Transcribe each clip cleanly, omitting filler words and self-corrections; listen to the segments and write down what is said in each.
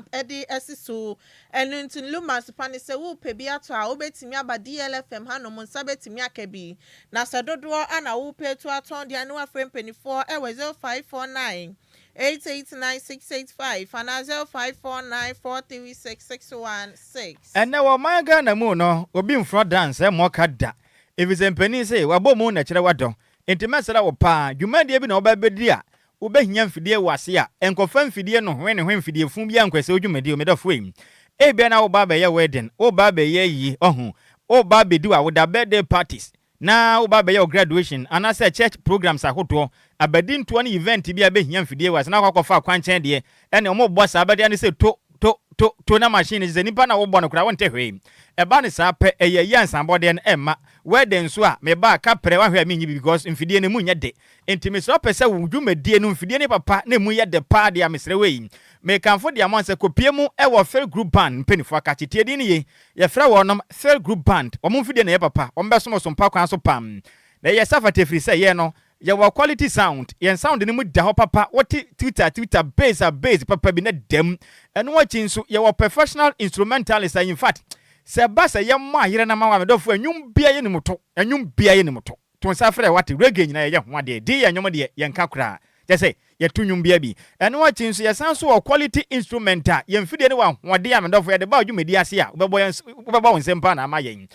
De asi so. Ɛno nti Luma supa ne sɛ worepɛ bi atɔ a, wobɛtumi aba DLFM hanom, nsa bɛtumi aka bi. Na sɛ dodoɔ ana worepɛ atu atɔn deɛ a, ne woafrɛ mpanimfoɔ wɔ 0549 889 685 anaa 0549 436 616. Ɛnnɛ wɔ ɔman Ghana mu no, obi mfrɔ da nsɛ mmɔ ka da, efisɛ mpanin se, wabɔ mu na ɛkyerɛ wadɔ. Enti mɛsrɛ wo paa, dwumadie bi na wobɛbɛdi a, Wobɛhia mfidie wɔ ase a, nkɔfa mfidie no hwe ne hwe mfidie fuu biara nkɔsɛe wo dwumadie o, me dɔfo ei. Ebia na woreba abɛyɛ wedding, woreba abɛyɛ ayie, wahu, woreba abɛdi w'awoda, birthday parties, na woreba abɛyɛ wo graduation anaasɛ church programs ahodoɔ, abadintoɔ ne event bi a ɛbɛhia mfidie wɔ ase na wakɔ akɔfa akwankyɛn deɛ, ɛne wɔbɔ saa bɛde ane sɛ to, to, to, to na machine no kyerɛ sɛ nipa no a wobɔ no koraa wonte hwee. Ɛba no saa pɛ, ɛyɛ ayie ansa abɔdeɛ no ɛmma. Wedding nso a, meba a, kaprɛ, woahwɛ a mennyi bi because mfidie no ɛmu nyɛ de. Enti mesrɛ wopɛ sɛ wo dwumadie no mfidie no yɛ papa na ɛmu yɛ dɛ paa deɛ a mesrɛ wo ei, mekamfo de ama wo sɛ kɔpie mu wɔ Phil Group Band mpaninfoɔ akakye. Tie din no yie, yɛfrɛ wɔnom Phil Group Band, wɔn mfidie na ɛyɛ papa, wɔn bɛsom wo so mpa kwan so pam. Na ɛyɛ sɛ fata ɛfiri sɛ yɛn no yɛwɔ quality sound, yɛn sound no mu da hɔ papa, wote tuta tuta, bass a bass papa bi na da mu. Ɛno akyi nso yɛwɔ professional instrumentalist a infact sɛ ɛba sɛ yɛmmɔ ayerɛ no ama wo a medɔfoɔ nnwom biara yɛnim to, nnwom biara yɛnim to. To nsa frɛ wate reggae nyinaa yɛyɛ ho adeɛ dii yɛ nnwom deɛ yɛnka koraa kyerɛ sɛ yɛto nnwom biara bi ɛno akyi nso yɛsan nso wɔ quality instrument a yɛn mfidie no wɔ ahoɔden a medɔfo yɛde ba dwumadie ase a wobɛbɔ yɛn wobɛbɔ wo nsam paa na ama yɛn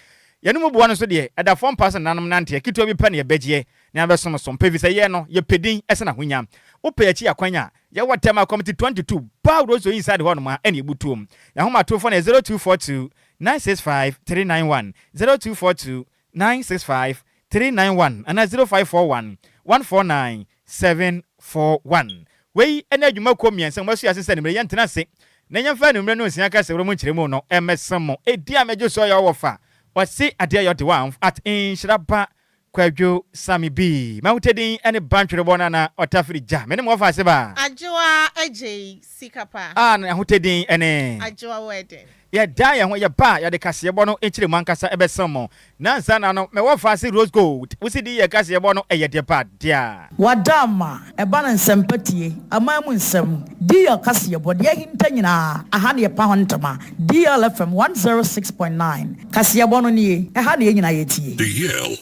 yɛn mu boa no nso deɛ ɛda fam paa sɛ nananom nanteɛ ketewa bi pɛ na yɛbɛgyeɛ na yɛabɛsom so mpɛ efisɛ yɛn no yɛpɛ din ɛsene ahonya wopɛ akyi akwan a yɛwɔ Tema Committee 22 Bow Rosso inside hɔ nom a ɛne ɛbutuom yɛn ahomatorofoɔ no yɛ 0242 965 391 0242 965 391 anaa 0541 149 741. Wei ne adwumakuo mmiɛnsa a wɔasua ase sɛ anwummerɛ yɛntena ase na yɛmfa anwummerɛ no nsia kasawura mu nkyerɛmu no mmɛsom mo. Edin a megye so yɛ ɔwɔfa ɔse adeɛ yɛ ɔde wa at nhyira ba Kwadwo Sammy B. M'ahotɛdin ne Bantwerebɔ Nana Ɔtafiri Gya. Me ne mo wɔfa ase ba. Adwoa Adjei Sikapa. A n'ahotɛdin ne. Adwoa Wedding. Yɛdan yɛn ho, yɛba a, yɛde kaseɛbɔ no nkyerɛmu ankasa bɛsɛn mo. Nnansa na no, mewɔ faase rose gold. Wo CD yɛ kaseɛbɔ no, ɛyɛ deɛ pa dea. Wada ama ɛba no nsɛmpa tie, aman mu nsɛm, DL kaseɛbɔ, deɛ ahinta nyinaa, aha na yɛpa ho ntoma, DL FM 106.9, kaseɛbɔ no nie, ɛha na yɛn nyinaa yɛtie. DL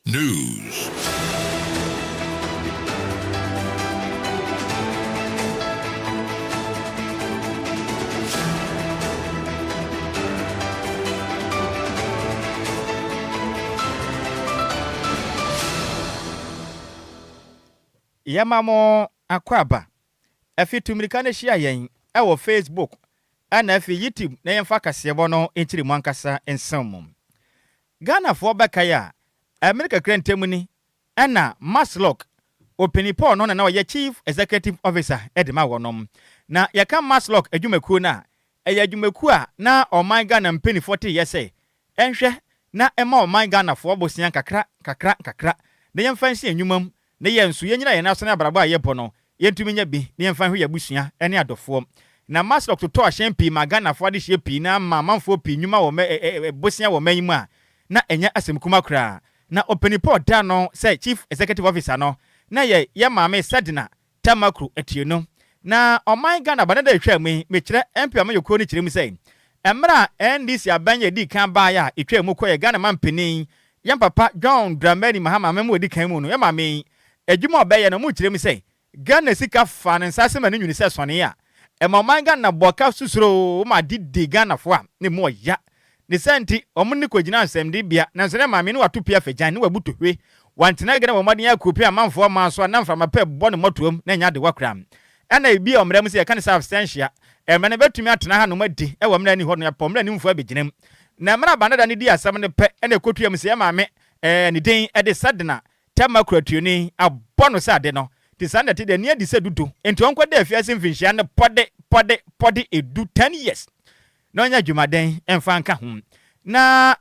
News. Yɛma mo akwaaba. Afi tu mmirika no hyia yɛn wɔ Facebook ɛna afei YouTube na yɛmfa kaseɛbɔ no nkyiri mo ankasa nsɛm mu. Ghanafoɔ bɛkae a, mmere kakra ntam ni na Masloc Opanin Paul no na na ɔyɛ Chief Executive Officer de ma wɔnom. Na yɛka Masloc adwumakuo no a, ɛyɛ adwumakuo a na ɔman Ghana mpaninfoɔ teeɛ sɛ ɛnhwɛ na ɛma ɔman Ghanafoɔ bosea nkakra nkakra nkakra na yɛmfa nhyɛ nnwuma mu na yɛn nso yɛnnyina yɛn nan so na abrabɔ a yɛbɔ no yɛntumi nya bi na yɛmfa nhwɛ yɛn abusua ne adɔfoɔ. Na Masloc totɔɔ ahyɛn pii maa Ghanafoɔ adehyeɛ pii na ama amanfoɔ pii nnwuma wɔ mɛ bosea wɔ ɔman yi mu a na ɛnyɛ asɛm kuma koraa. Na ɔpanin pa a ɔda ano sɛ Chief Executive Officer no na yɛ yɛn maame Sedina Tamakru Atieno. Na ɔman Ghana ba dada a ɛtwaa mu yi, mekyerɛ MP amanyɔkuo no kyerɛ mu sɛ, mmerɛ a NDC aban yi a ɛdii kan baeɛ a ɛtwaa mu kɔeɛ Ghana manpanin yɛn papa John Dramani Mahama amammuo a ɛdi kan mu no, yɛn maame yi adwuma a ɔbɛyɛ no, wɔkyerɛ mu sɛ Ghana sika faa ne nsa ase ma ne nwini sɛ sɔnee a ɛma ɔman Ghana bɔ ka susuroo ma ade di Ghanafoɔ a ne mu ɔya. Ne saa nti, wɔn ne kɔgyinaa nsɛmdibea, nanso na maame no wato pie afagyan ne wabu tohwe. Wantena Ghana wɔ mmɔden akuo pii amanfoɔ maa so a na mframa pɛ bɔ ne mmɔtoam na ɛnyɛ adewa koraa. Ɛna ebi a ɔmmra mu sɛ yɛka no sɛ absentia, mmara no bɛtumi atena hanom adi wɔ mmara nni hɔ no, yɛpɔ mmaranimfoɔ abɛgyina mu. Na mmerɛ a Banada no dii asɛm no pɛ na ɛkɔtuaa mu sɛ yɛn maame, ɛɛ, ne din de Sedna Thelma Kuratuoni, abɔ no sɛ ade no te saa na ɛte deɛ, ani adi sɛ dudu, enti ɔnkɔda afiase mfinhyia no pɔde, pɔde, pɔde edu, ten years, na ɔnyɛ adwumaden mfa nka ho. Na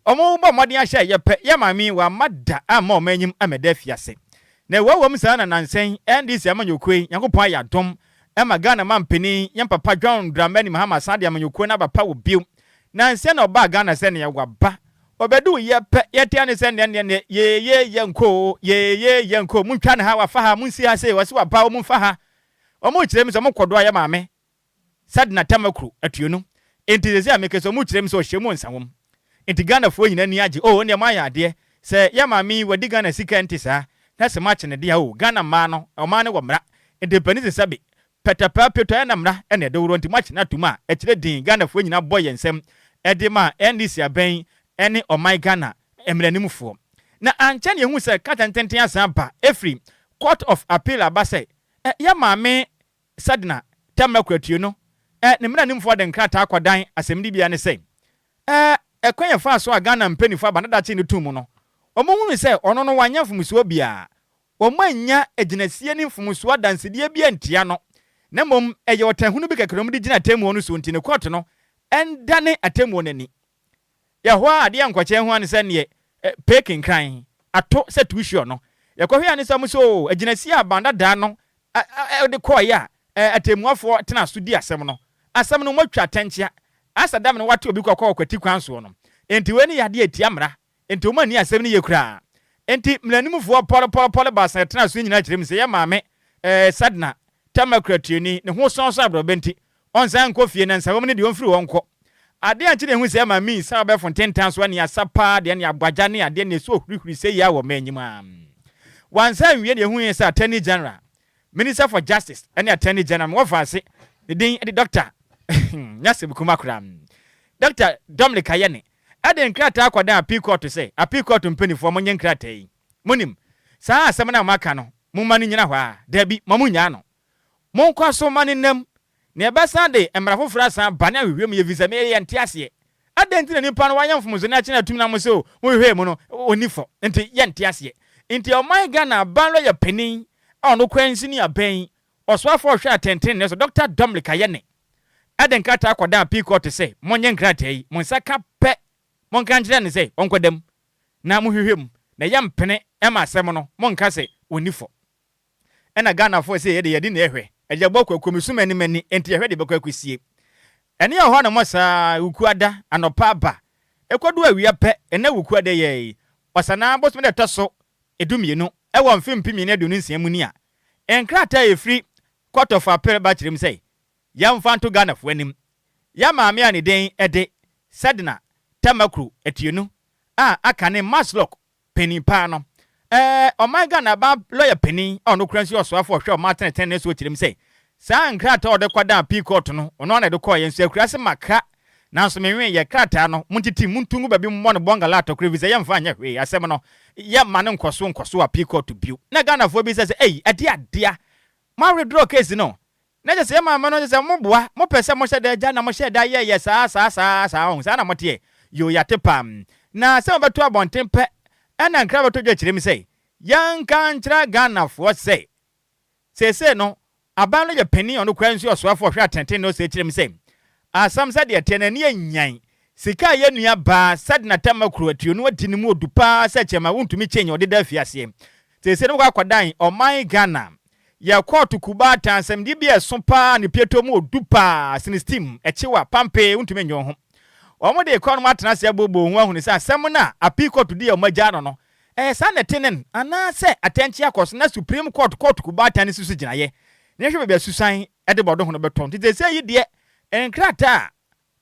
wɔbɔ mmɔden ahyɛ a ɛyɛ pɛ, yɛn maame yi wamma da amma wɔn anyim ammɛda afiase. Na ɛwɔ wom saa na nansa yi NDC amanyɔkuo yi, Nyankopɔn ayɛ adom ma Ghana mampanin, yɛn papa John Dramani Mahama san de amanyɔkuo no aba power bio. Nansa na ɔbaa Ghana sɛ nea waba Ɔbɛduu yɛ pɛ, yɛte ane sɛ neɛ neɛ neɛ, yee yee yɛ nkɔ oo, yee yee yɛ nkɔ oo, montwa ne ha, wafa ha, monsi ha sei, ɔse waba oo, momfa ha. Wɔn rekyerɛ me sɛ wɔn kɔdo a yɛ maame. Sedina Tamakru Atuonu. Enti seesei a meka yi, wɔkyerɛ mu sɛ ɔhyɛ mu wɔ Nsawam. Enti Ghanafoɔ nyinaa ani agye, oh ɛnneɛ moayɛ adeɛ, sɛ yɛn maame yi wadi Ghana sika ɛnte saa, na sɛ moakye no deɛ a, oh Ghana mmaa no, ɔman no wɔ mmara, enti mpanin sɛ sɛbe, pɛtɛpaa pieto ayɛ na mmara na ɛde worɔ, nti moakye no atom a, ɛkyerɛ din Ghanafoɔ nyinaa bɔ yɛn nsam de ma NDC abɛn ne ɔman Ghana mmaranimfoɔ. Na ankyɛ na yɛhuu sɛ krataa ntenten asan aba ɛfiri Court of Appeal aba sɛ yɛn maame Sedna Tamakua no, ne mmaranimfoɔ de nkrataa kɔdan asɛmdibea no sɛ, ɛkwan a ɛfaa so a Ghana mpaninfoɔ aba dada kyee no too mu no, wɔhunuu sɛ ɔno no wanyɛ mfomsoɔ biara, wɔannya agyinasie ne mfomsoɔ adansedie biara antia no, na mmom ɛyɛ ɔtanhunu bi kɛkɛ na wɔde gyina atemmuo no so nti no kɔɔto no ndane atemmuo no ani. Yɛhɔ a adeɛ nkɔkyɛn ho ara ne sɛ neɛ pee kenkran ato sɛ too sure no. Yɛkɔhwɛ a ne sɛ wɔn sɛ oo agyinasie a aban dadaa no de kɔeɛ a atɛmmuafoɔ tena so di asɛm no, asɛm no wɔatwa atɛnkyea asa dam no wɔate obi kɔkɔ wɔ kwati kwan soɔ no. Enti wei ne yɛ adeɛ a ɛtia mmara. Enti wɔn anni asɛm no yie koraa. Enti mmaranimfoɔ pɔrepɔrepɔre baasa a ɛtenaa so nyinaa kyerɛ mu sɛ yɛn maame Sedna Tamakura Tuoni ne ho sɔnsɔn aborɔbɛ nti, ɔnsan nkɔ fie na nsawam no deɛ ɔmfiri hɔ nkɔ. Adeɛ ankye na yɛhu sɛ yɛn maame yi nsa abɛfo ntentan so ne asa paa deɛ ne abɔagya ne adeɛ ne ɛso hurihuri sɛ yia wɔ m'anim a. Wansan anwie na yɛhuiɛ sɛ Attorney General, Minister for Justice ne Attorney General me wɔfa ase ne din de Dɔkta nyɛ asɛm kuma koraa Dɔkta Dominic Ayene de nkrataa kɔdan Appeal Court sɛ, Appeal Court mpanimfoɔ monnye nkrataa yi. Monim, saa asɛm no a moaka no, momma no nnyina hɔ ara. Dabi, mma munnyaa no. Monkɔ so mma no nna mu, na yɛbɛsan de mmara foforɔ asan aba ne ahwehwɛ mu, efisɛ me yɛnte aseɛ. Adɛn nti na nipa no wayɛ mfomso na akyere atum na mo se o, mohwehwɛɛ mu no, ɔnni fɔ? Nti yɛnte aseɛ. Nti ɔman Ghana aban lɔya panin a ɔno koraa nsi ne abɛn yi, ɔsoafoɔ a ɔhwɛ atɛntenenee so, Dɔkta Dominic Ayene, de nkrataa kɔdaa Appeal Court sɛ, Monnye nkrataa yi, mo nsa ka pɛ, monka nkyerɛ no sɛ ɔnkɔda mu na monhwehwɛ mu, na yɛmpene ma asɛm no, monnka sɛ ɔnni fɔ. Ɛna Ghanafoɔ sɛ yɛde yɛde na ɛhwɛ, agya bɔ kwakuo me sum ani m'ani, enti yɛhwɛ deɛ ɛbɛkɔ akɔsie. Ɛne ɛhɔ nom saa, Wukuada, anɔpa aba, ɛkɔdu awia pɛ, ɛnɛ Wukuada yi ara yi, Ɔsanaa bosome da ɛtɔ so 12 wɔ mfe 2026 mu ni a, nkrataa a ɛfiri Court of Appeal ba kyerɛ mu sɛ yɛmfa nto Ghanafoɔ anim. Yɛn maame a ne din de Sedna Tamakru Atienu a aka ne Masloc panin paa no, ɛɛ ɔman Ghana ba lɔya panin a ɔno koraa nso yɛ ɔsoafoɔ a ɔhwɛ ɔman atenetene soɔ kyerɛ mu sɛ saa nkrataa a ɔde kɔdaa Appeal Court no, ɔno ara na ɛde kɔeɛ nso akuraase makra nanso menwee yɛ krataa no, montete mu monto ngu baabi mommɔ no bɔngala atɔkorɔ efisɛ yɛmfa nyɛ hwee, asɛm no yɛmma no nkɔso nkɔso Appeal Court bio. Na Ghanafoɔ bisa sɛ ei ɛdeɛ adea Mo withdraw case no na kyɛ sɛ yɛ maame no kyɛ sɛ mo boa mo pɛ sɛ mo hyɛ da gya na mo hyɛ da yɛ yɛ saa saa saa saa ɔho saa na mo teɛ yoo yate paa na sɛ mo bɛto abɔnten pɛ ɛna nkra bɛtɔ dwa kyerɛ mu sɛ yɛn nka nkyerɛ Ghana foɔ sɛ seesei no aban no yɛ panin ɔno koraa nso yɛ ɔsoafoɔ ɔhwɛ atɛntɛn na ɔsɛ kyerɛ mu sɛ asɛm sɛ deɛ teɛ na ani anyan sika a yɛ nua baa Sedna Tamakuro atuonu adi no mu odu paa sɛ kyɛma wontumi kyɛn ɔde da afiaseɛ Seesei no mokɔ akɔdan ɔman Ghana. Yɛ kɔɔto kubaatan asɛmdie bi a ɛso paa ne piatɔ mu ɔdu paa sene steam, ɛkyew a, pampee, wontumi nnye wo ho. Wɔn de kɔ no atena ase abooboo ho ahunu sɛ asɛm no a Appeal Court di a wɔn agyaa no no, ɛyɛ saa na ɛte nen anaasɛ atɛnkyea kɔ so na Supreme Court kɔɔto kubaatan no si so gyinaeɛ na yɛhwɛ baabi a susan de bɔdo ho no bɛtɔ. Nti seesei yi deɛ nkrataa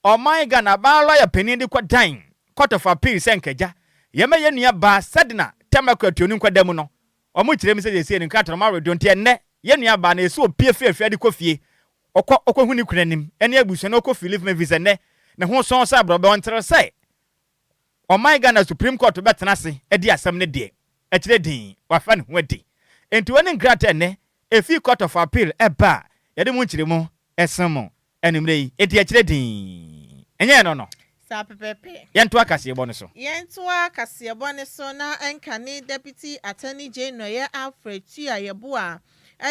a Ɔman Ghana baa lɔya panin de kɔ dan Court of Appeal sɛ nkagya yɛma yɛn nua baa Sedna Tamaklo Atuonu nkɔda mu no, wɔn kyerɛ mu sɛ seesei no nkrataa no wɔn aweredwo nti ɛnnɛ yɛn nua baa no ɛsɛ opie firi afiade kɔ fie ɔkɔ ɔkɔ hu ne kunu anim ɛne abusua no ɔkɔ fili fam efisɛ nnɛ ne ho sɔn sɛ aborɔbɛ ɔntere sɛ Ɔman Ghana Supreme Court bɛtena ase adi asɛm no deɛ ɛkyerɛ dinn wafa ne ho adi nti wei ne nkrataa ɛnnɛ ɛfiri Court of Appeal ɛba a yɛde mu nkyerɛmu ɛsom mo anwummerɛ yi, enti ɛkyerɛ dinn. Ɛnyɛ ɛno no? Saa pɛpɛɛpɛ. Yɛntoa kaseɛbɔ no so. Yɛntoa kaseɛbɔ no so na ɛnkane Deputy Attorney General yɛ Alfred Tuah Yeboah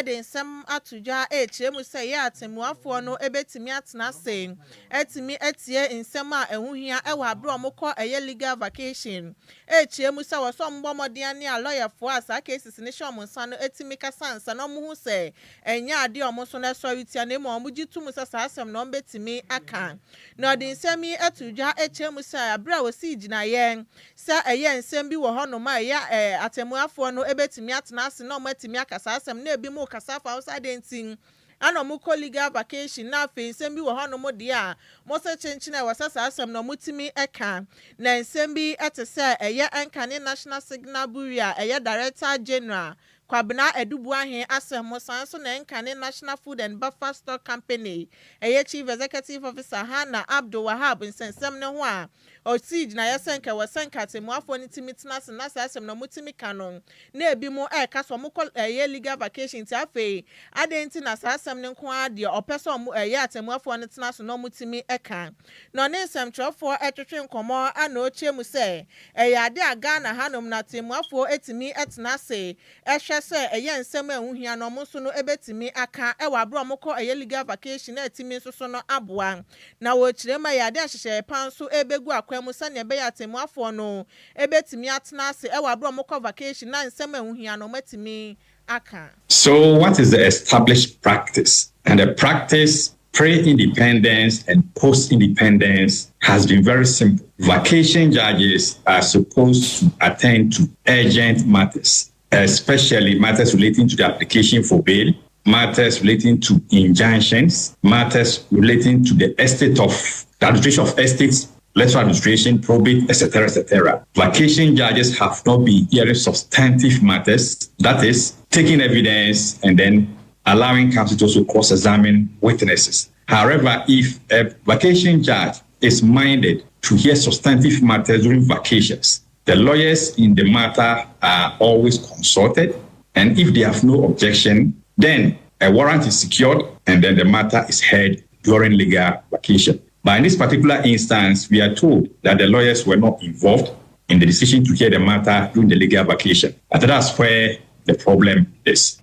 de nsɛm ato dwa rekyerɛ mu sɛ yɛ atemmuafoɔ no bɛtumi atena ase atumi atie nsɛm a ɛho hia wɔ aberɛ a wɔkɔ ɛyɛ legal vacation rekyerɛ mu sɛ wɔ sɛ wɔbɔ mmɔden ne a lɔyafoɔ a saa cases no hyɛ wɔn nsa no tumi kasa ansa na wɔhu sɛ ɛnyɛ adeɛ a wɔn nso no sɔre tia na mmom wɔgye to mu sɛ saa asɛm no wɔbɛtumi aka. Na ɔde nsɛm yi too dwa kyerɛ mu sɛ berɛ a wɔsii gyinaeɛ sɛ ɛyɛ nsɛm bi wɔ hɔnom a ɛyɛ atɛmmuafoɔ no bɛtumi atena ase na wɔatumi aka saa asɛm no na ebinom rekasa afa ho sɛ adɛn nti. Ana ɔmo kɔ legal vacation na afei nsɛm bi wɔ hɔnom deɛ a mo sɛ kyenkyen a ɛwɔ sɛ saa asɛm na ɔmo tumi ɛka. Na nsɛm bi ɛte sɛ ɛyɛ ɛnka National Signal Bureau a ɛyɛ Director General Kwabena Adu Boahene asɛm mo, san so na ɛnka ne National Food and Buffer Stock Company ɛyɛ Chief Executive Officer Hana Abdul Wahab nsɛnsɛm ne ho a ɔsii gyinaeɛ sɛ nka wɔ sɛ nka atemmuafoɔ no tumi tena ase na saa asɛm na ɔmo tumi ka no, na ebi mo ɛɛka so ɔmo kɔ ɛyɛ legal vacation, nti afei adeɛ nti na saa asɛm no nko ara deɛ ɔpɛ sɛ ɔmo ɛyɛ atemmuafoɔ no tena so na ɔmo tumi ɛka. Na ɔne nsɛmtwerɛfoɔ ɛtwetwe nkɔmɔ ana ɔkyerɛ mu sɛ ɛyɛ ade a Ghana hanom na atemmuafoɔ etumi ɛtena ase ɛhwɛ sɛ ɛyɛ nsɛm a ɛho hia na ɔmo nso no ɛbɛtumi aka ɛwɔ abere a ɔmo kɔ ɛyɛ legal vacation na ɛtumi nso so no aboa. Na wɔkyerɛ mu ɛyɛ ade ahyehyɛ pa nso ɛbɛgu akwan mu sɛnea ɛbɛyɛ atemmuafoɔ no ɛbɛtumi atena ase ɛwɔ abere a ɔmo kɔ vacation na nsɛm a ɛho hia no ɔmo atumi aka. So, what is the established practice? And the practice pre independence and post independence has been very simple. Vacation judges are supposed to attend to urgent matters, especially matters relating to the application for bail, matters relating to injunctions, matters relating to the estate of the administration of estates, letter administration, probate, etc., etc. Vacation judges have not been hearing substantive matters, that is, taking evidence and then allowing counsel to also cross-examine witnesses. However, if a vacation judge is minded to hear substantive matters during vacations, the lawyers in the matter are always consulted, and if they have no objection, then a warrant is secured and then the matter is heard during legal vacation. But in this particular instance, we are told that the lawyers were not involved in the decision to hear the matter during the legal vacation. And that's where the problem is.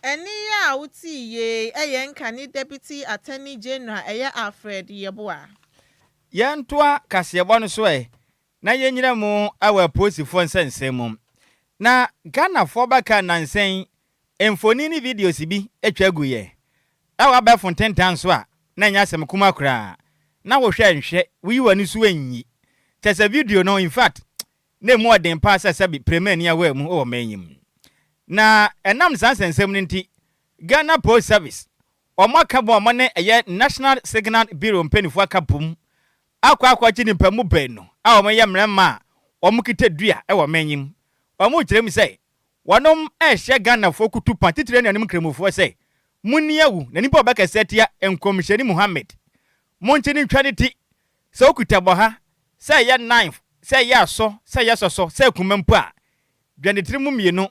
Ɛne a wote yie ɛyɛ nkane Deputy Attorney General ɛyɛ Alfred Yeboah. Yɛntoa kaseɛbɔ no so ɛ na yɛnyina mu awɔ apolisifoɔ nsɛnsɛm mu. Na Ghanafoɔ bɛka nansɛn mfoni ne videos bi atwa agu yɛ ɛwɔ abɛɛfo ntentan so a na ɛnyɛ asɛm kuma koraa na wohwɛ nhwɛ woyi w'ani so anyi kyɛ sɛ video no, in fact, na emu ɔden paa sɛ sɛbi premani a wɔa mu wɔ man yi mu. Na ɛnam saa nsɛnsɛm no nti, Ghana Post Service ɔmo aka bɔ ɔmo ne ɛyɛ National Signal Bureau mpanimfoɔ aka bom akɔ akɔgye nipa mu 2 a wɔn yɛ mmarima a wɔn kita dua wɔ man yi mu. Wɔn kyerɛ mu sɛ wɔnom ɛrehyɛ Ghanafoɔ kutu pa titire ne anim nkramofoɔ sɛ munni awu na nipa a ɔbɛkɛsɛ tia Nkɔmhyɛni Muhammed monkye ne ntwa ne ti sɛ okuta bɔha, sɛ ɛyɛ knife, sɛ ɛyɛ asɔ, sɛ ɛyɛ sɔsɔ, sɛ akuma mpo a dwa ne tiri mu mmienu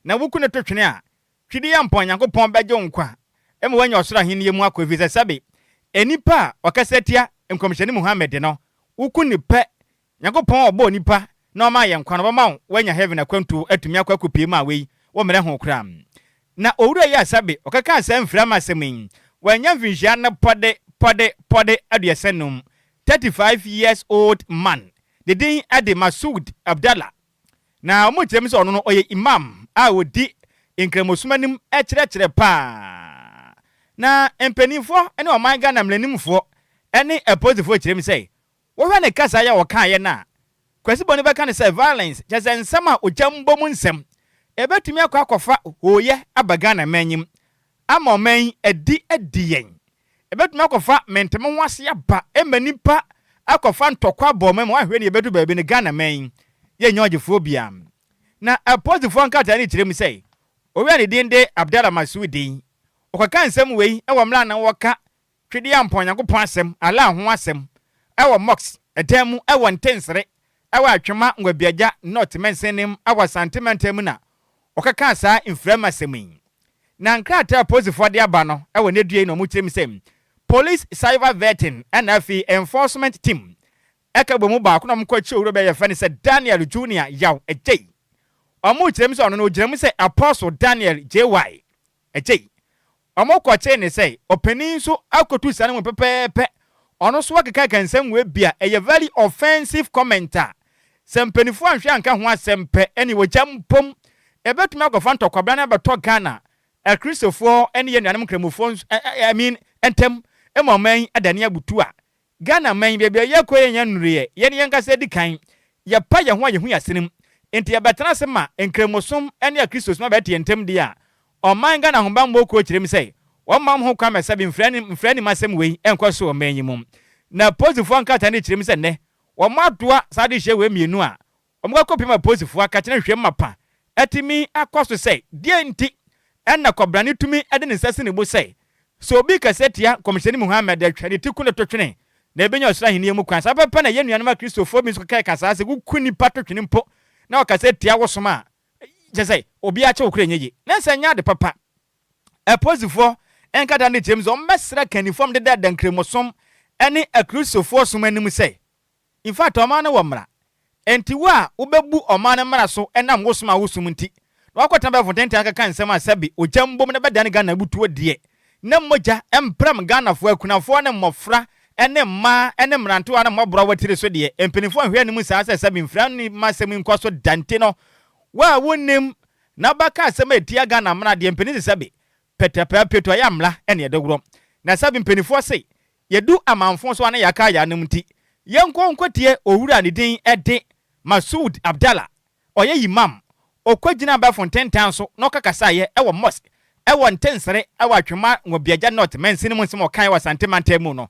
na woku ne to twene a twidi yɛ mpɔn Nyankopɔn bɛgye wo nkwa ɛma woanya ɔsoro ahenni mu akɔ, ɛfiri sɛ sɛbe enipa a ɔkasa tia Nkɔmhyɛni Muhammed no woku ne pɛ, Nyankopɔn a ɔbɔɔ nipa na ɔma yɛ nkwa no ɔbɛma wo woanya heaven akwantuo atumi akɔ akɔpie mu a wei wɔ mmerɛ ho koraa. Na owura yi asabe ɔkeka saa mfirama asɛm yi, wanya mfinhyia no pɔde pɔde pɔde 35, 35 years old man. Ne din de Masud Abdallah. Na wɔn kyerɛ mu sɛ ɔno no ɔyɛ imam a ɔdi nkramosom anim kyerɛkyerɛ paa. Na mpanimfoɔ ne ɔman Ghana mmaranimfoɔ ne apolisifoɔ kyerɛ mu sɛ wɔhwɛ ne kasa yɛ a wɔkaeɛ no a, Kwasi Bɔne bɛka no sɛ violence, kyerɛ sɛ nsɛm a ogya mbɔ mu nsɛm ɛbɛtumi akɔ akɔfa hooyɛ aba Ghana man mu ama ɔman yi adi adi yɛn, ɛbɛtumi akɔfa menteme ho ase aba ɛma nipa akɔfa ntɔkwa abɔ ɔman mu. Wahwɛ ne yɛbɛdu baabi no, Ghana man yi yɛnyɛ ɔgyefoɔ bia. Na apolisifoɔ nkrataa no kyerɛ mu sɛ owura ne din de Abdallah Masudi ɔkɔka nsɛm wei ɛwɔ mmerɛ na wɔka twedeɛ ampɔn Nyankopɔn asɛm, Allah ho asɛm, ɛwɔ mosque ɛdan mu ɛwɔ Ntensere ɛwɔ Atwima Nwabiagya North Mɛnsenem ɛwɔ Asante mantam mu. Na ɔkeka saa mfirama asɛm yi, na nkrataa a polisifoɔ de aba no ɛwɔ ne dua yi na ɔmo kyerɛ mu sɛ police cyber vetting ɛna afei enforcement team ɛka bɔ mu baako na ɔmo kɔ akyi owura bɛyɛ fɛ no sɛ Daniel Junior Yaw Agyei. Ɔmo kyerɛ mu sɛ ɔno no ogyina mu sɛ Apostle Daniel Jy Agyei. Ɔmo kɔkyee ne sɛ ɔpanin nso akɔtu saa no mu pɛpɛɛpɛ. Ɔno nso akeka ka nsɛm wɔ bi a ɛyɛ very offensive comment a sɛ mpanimfoɔ anhwɛ anka ho asɛm pɛ ɛne wɔgya mpom ɛbɛtumi akɔfa ntɔkwabra no abɛtɔ Ghana akristofoɔ ne yɛn nuanom nkramofoɔ I mean ntɛm ma ɔman yi adane abutu a Ghana man yi baabi a yɛkɔ yɛn nyɛ nnuruyɛ. Yɛne yɛn kasa di kan yɛpa yɛn ho a yɛho yɛ asenem nti yɛbɛtena ase ma nkramosom ne akristosom abɛte yɛn ntam deɛ a ɔman Ghana ahobammɔ kuo kyerɛ mu sɛ Wɔmma wɔn ho kwan ma sɛbe mfrɛ anim asɛm wei nkɔ so wɔ ɔman yi mu. Na apolisifoɔ nkrataa no kyerɛ mu sɛ nnɛ wɔadoa saa adehyeɛ wei mmienu a wɔkɔkɔpem apolisifoɔ akakyerɛ nhwehwɛmu mapa atumi akɔ so sɛ deɛn nti na kɔbrane tumi de ne nsa si ne bo sɛ sɛ obi kasa tia Nkɔmhyɛni Muhammad a twa ne ti ku no to twene na ɛbɛnya ɔsoro ahennie mu kwan. Saa pɛpɛ na yɛn nuanom Akristofoɔ bi nso keka saa sɛ woku nnipa to twene mpo na wɔkasa tia wo som a kyerɛ sɛ obiara kyɛ wo kora nyɛ yie. Nanso ɛnyɛ ade papa. Apolisifoɔ nkrataa no kyerɛ mu sɛ wɔbɛsrɛ akannifoɔ a wɔdeda Nkramosom ne Akristofoɔ som anim sɛ In fact, ɔman no wɔ mmara. Enti wo a wobɛbu ɔman no mmara so ɛnam wo som a wosom nti, na woakɔtena abɛɛfo ntɛntɛn akeka nsɛm a sɛbe ogya mbom na ɛbɛdane Ghana abutuo deɛ, na mogya mpram Ghanafoɔ, akunafoɔ ne mmɔfra ne mmaa ne mmerantewa ne mmɔborɔwa tiri so deɛ, mpanimfoɔ nhwɛ anim saa sɛ sɛbe mfira nni mma asɛm yi nkɔ so da nti no, wo a wonnim na wobɛka asɛm a ɛtia Ghana mmara deɛ, mpanin se sɛbe pɛtɛpɛɛ pɛtu ayɛ mmara ne ɛde worɔ. Na sɛbe mpanimfoɔ se Yɛdu amanfo so a na yɛaka ayanom nti, yɛnkɔ nkɔtie owura a ne din de Masoud Abdallah, ɔyɛ Imam, ɔkɔgyinaa abɛɛfo ntentan so na ɔka kasaeɛ wɔ Mosque wɔ Ntensere wɔ Atwema Nwabiagya North mansini mu nsɛm a ɔkaeɛ wɔ Asante mantam mu no.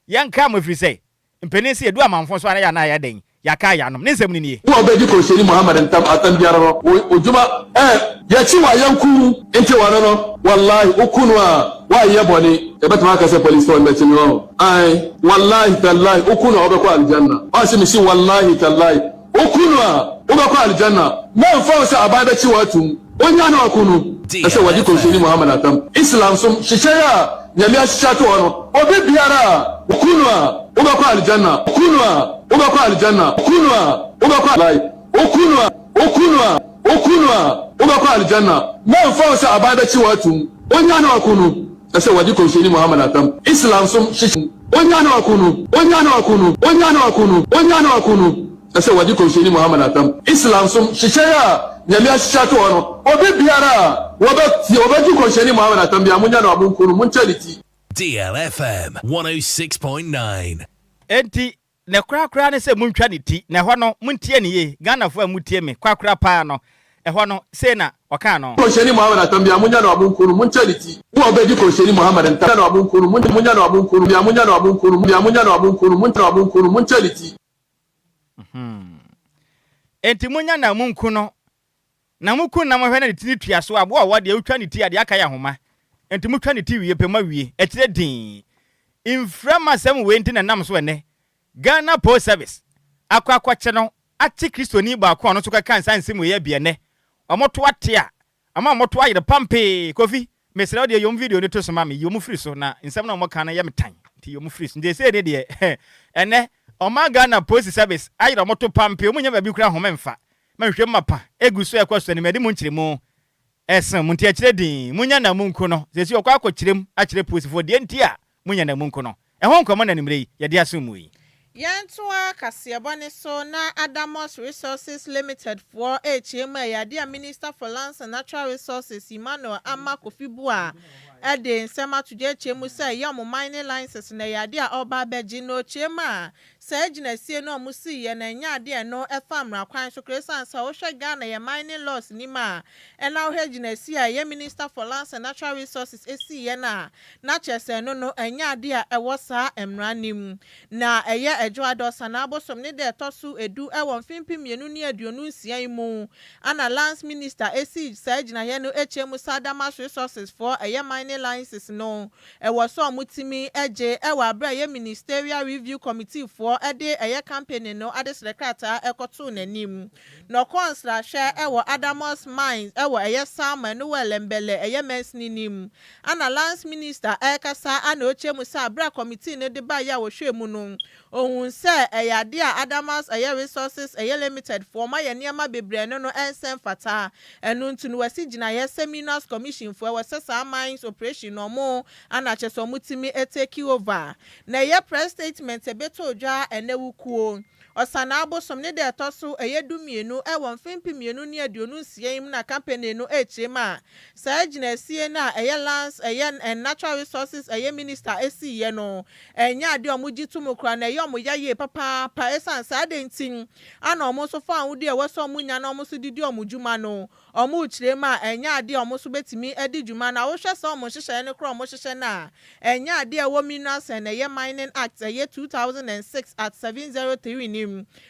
Yɛnkaa mo ɛfiri sɛ mpanin se yɛdu amanfo so a na yɛ anaa yɛayɛ dɛn? Yɛaka ayanom. Ne nsɛm no nie. Wo a wobɛdi Kɔmhyɛni Muhammad ntam asɛm biara no, wo odwuma ɛ. Yɛkyi wo a yɛnku wo nti wɔno no, Wallahi woku no a woanyɛ bɔne. Yɛbɛtumi aka sɛ policefoɔ no bɛkye me ɔ? Ae, Wallahi tallahi woku no a wobɛkɔ Aljanna. Ɔse mese Wallahi tallahi woku no a wobɛkɔ Aljanna. Mɛmfa wo sɛ aban bɛkye wo atum. Onya no ɔko no, ɛsɛ wɔgye Kɔmhyɛni Muhammad atam. Islam som nhyehyɛe a Nyame ahyehyɛ ato hɔ no, obi biara a oku no a, wobɛkɔ Aljanna, oku no a, wobɛkɔ Aljanna, oku no a, wobɛkɔ Lai, oku no a, oku no a, oku no a, wobɛkɔ Aljanna. Mɛmfa wo sɛ aban bɛkye wo atum. Onya no ɔko no, ɛsɛ wɔgye Kɔmhyɛni Muhammad atam. Islam som nhyehyɛe, onya no ɔko no, onya no ɔko no, onya no ɔko no, onya no ɔko no. Ɛsɛ wɔgye Kɔmhyɛni Muhammad atam. Islam som nhyehyɛe a Nyame ahyehyɛ ato hɔ no, obi biara a wɔbɛtie, wɔbɛgye Kɔmhyɛni Muhammad atam biara, monya no a monku no, monkyɛ ne ti. DLFM 106.9. Enti ne korakora ne sɛ montwa ne ti, na ɛhɔ no, montie no yie, Ghanafoɔ a motie me, korakora paa no, ɛhɔ no, sei na ɔkaa no. Kɔmhyɛni Muhammad atam biara, monya no a monku no, monkyɛ ne ti. Wo a wobɛgye Kɔmhyɛni Muhammad ntam, monya no a monku no, monya no a monku no, monya no a monku no, monya no a monku no, monkyɛ no a monku no, monkyɛ ne ti. Enti munya na munku no, na muku no na mohwɛ na ne ti no tua so a, aboa a ɔwɔ deɛ wotwa ne ti a, deɛ aka yɛ ahoma. Enti motwa ne ti wie pɛ, moawie. Ɛkyerɛ dinn. Mfira mma asɛm wei nti na ɛnam so ɛnnɛ Ghana Post Service akɔ akɔkye no akye Kristoni baako a ɔno nso kɔka nsa nsɛm wei abi ɛnnɛ. Wɔto ate a, Ama wɔto ayere pampee. Kofi, mesrɛ wo deɛ yi wɔn video no to so ma me, yi wɔn firi so na nsɛm no a wɔka no yɛ me tan nti yi wɔn firi so. Nti seesei ne deɛ ɛnɛ ɔman Ghana Police Service ayere wɔn to pampee, wɔn nnya baabi koraa home mfa. Ma nhwehwɛmu mapa egu so ɛkɔ so anim, ɛde mu nkyerɛmu ɛsen mo nti ɛkyerɛ dinn, munya na munku no. Seesei wɔkɔ akɔkyerɛ mu akyerɛ polisifoɔ deɛ nti a munya na munku no. Ɛho nkɔmmɔ na anwummerɛ yi yɛde asom mu yi. Yɛntoa kaseɛbɔ no so na Adamus Resources Limited foɔ rekyerɛ mu a ɛyɛ adeɛ a Minister for Lands and Natural Resources Emmanuel Armah Kofi Buah de nsɛm ato dwa rekyerɛ mu sɛ ɛyɛ wɔn mining license no ɛyɛ adeɛ a ɔreba abɛgye na ɔkyerɛ mu a saa gyinasie no a wɔsiiɛ no ɛnyɛ adeɛ a ɛno ɛfa mmara kwan so koraa ɛsiane sɛ wohwɛ Ghana yɛn mining laws nim a ɛna wohwɛ gyinasie a ɛyɛ Minister for Lands and Natural Resources siiɛ no a na kyerɛ sɛ ɛno no ɛnyɛ adeɛ a ɛwɔ saa mmara no mu. Na ɛyɛ Ɛdwoada Ɔsanaa bosom ne da ɛtɔ so du wɔ mfe 2026 yi mu ana Lands Minister sii saa gyinaeɛ no kyerɛ mu sɛ Adamas Resources foɔ ɛyɛ mining licenses no ɛwɔ sɛ ɔmo tumi gye wɔ aberɛ a ɛyɛ Ministerial Review Committee foɔ de ɛyɛ company no adesrɛ krataa kɔtoo n'anim. Na ɔkɔɔ nsrahwɛ wɔ Adamus Mines wɔ ɛyɛ Salma ɛno wɔ Ellembelle ɛyɛ mansini no mu. Ana Lands Minister ɛrekasa ana ɔkyerɛ mu sɛ aberɛ a committee no de baeɛ a wɔhwɛɛ mu no ɔhuu sɛ ɛyɛ adeɛ a Adamus ɛyɛ Resources ɛyɛ Limited foɔ wɔayɛ nneɛma bebree ɛno no ɛnsɛ mfata ɛno nti no wɔasi gyinaeɛ sɛ Minerals Commission foɔ ɛwɔ sɛ saa mines operation no wɔn ana kyerɛ sɛ wɔtumi take over. Na ɛyɛ press statement ɛbɛtɔɔ dwa ɛnɛ wukuo. Ɔsanaa bosom ne da ɛtɔ so ɛyɛ 12 ɛwɔ mfe 2026 yi mu na company no ɛrekyerɛ mu a saa gyinasie no a ɛyɛ Lands ɛyɛ and Natural Resources ɛyɛ Minister esiiɛ no, ɛnyɛ adeɛ a wɔn gye to mu koraa na ɛyɛ wɔn ya yie papaapa, ɛsiane saa de nti ana wɔn nso fa ahodie a ɛwɔ sɛ wɔn nya na wɔn nso didi wɔn dwuma no. Wɔn rekyerɛ mu a ɛnyɛ adeɛ a wɔn nso bɛtumi adi dwuma na wohwɛ sɛ wɔn nhyehyɛeɛ no koraa a wɔhyehyɛ no a, ɛnyɛ adeɛ a ɛwɔ Minerals and ɛyɛ Mining Act ɛyɛ 2006 Act 703 nim.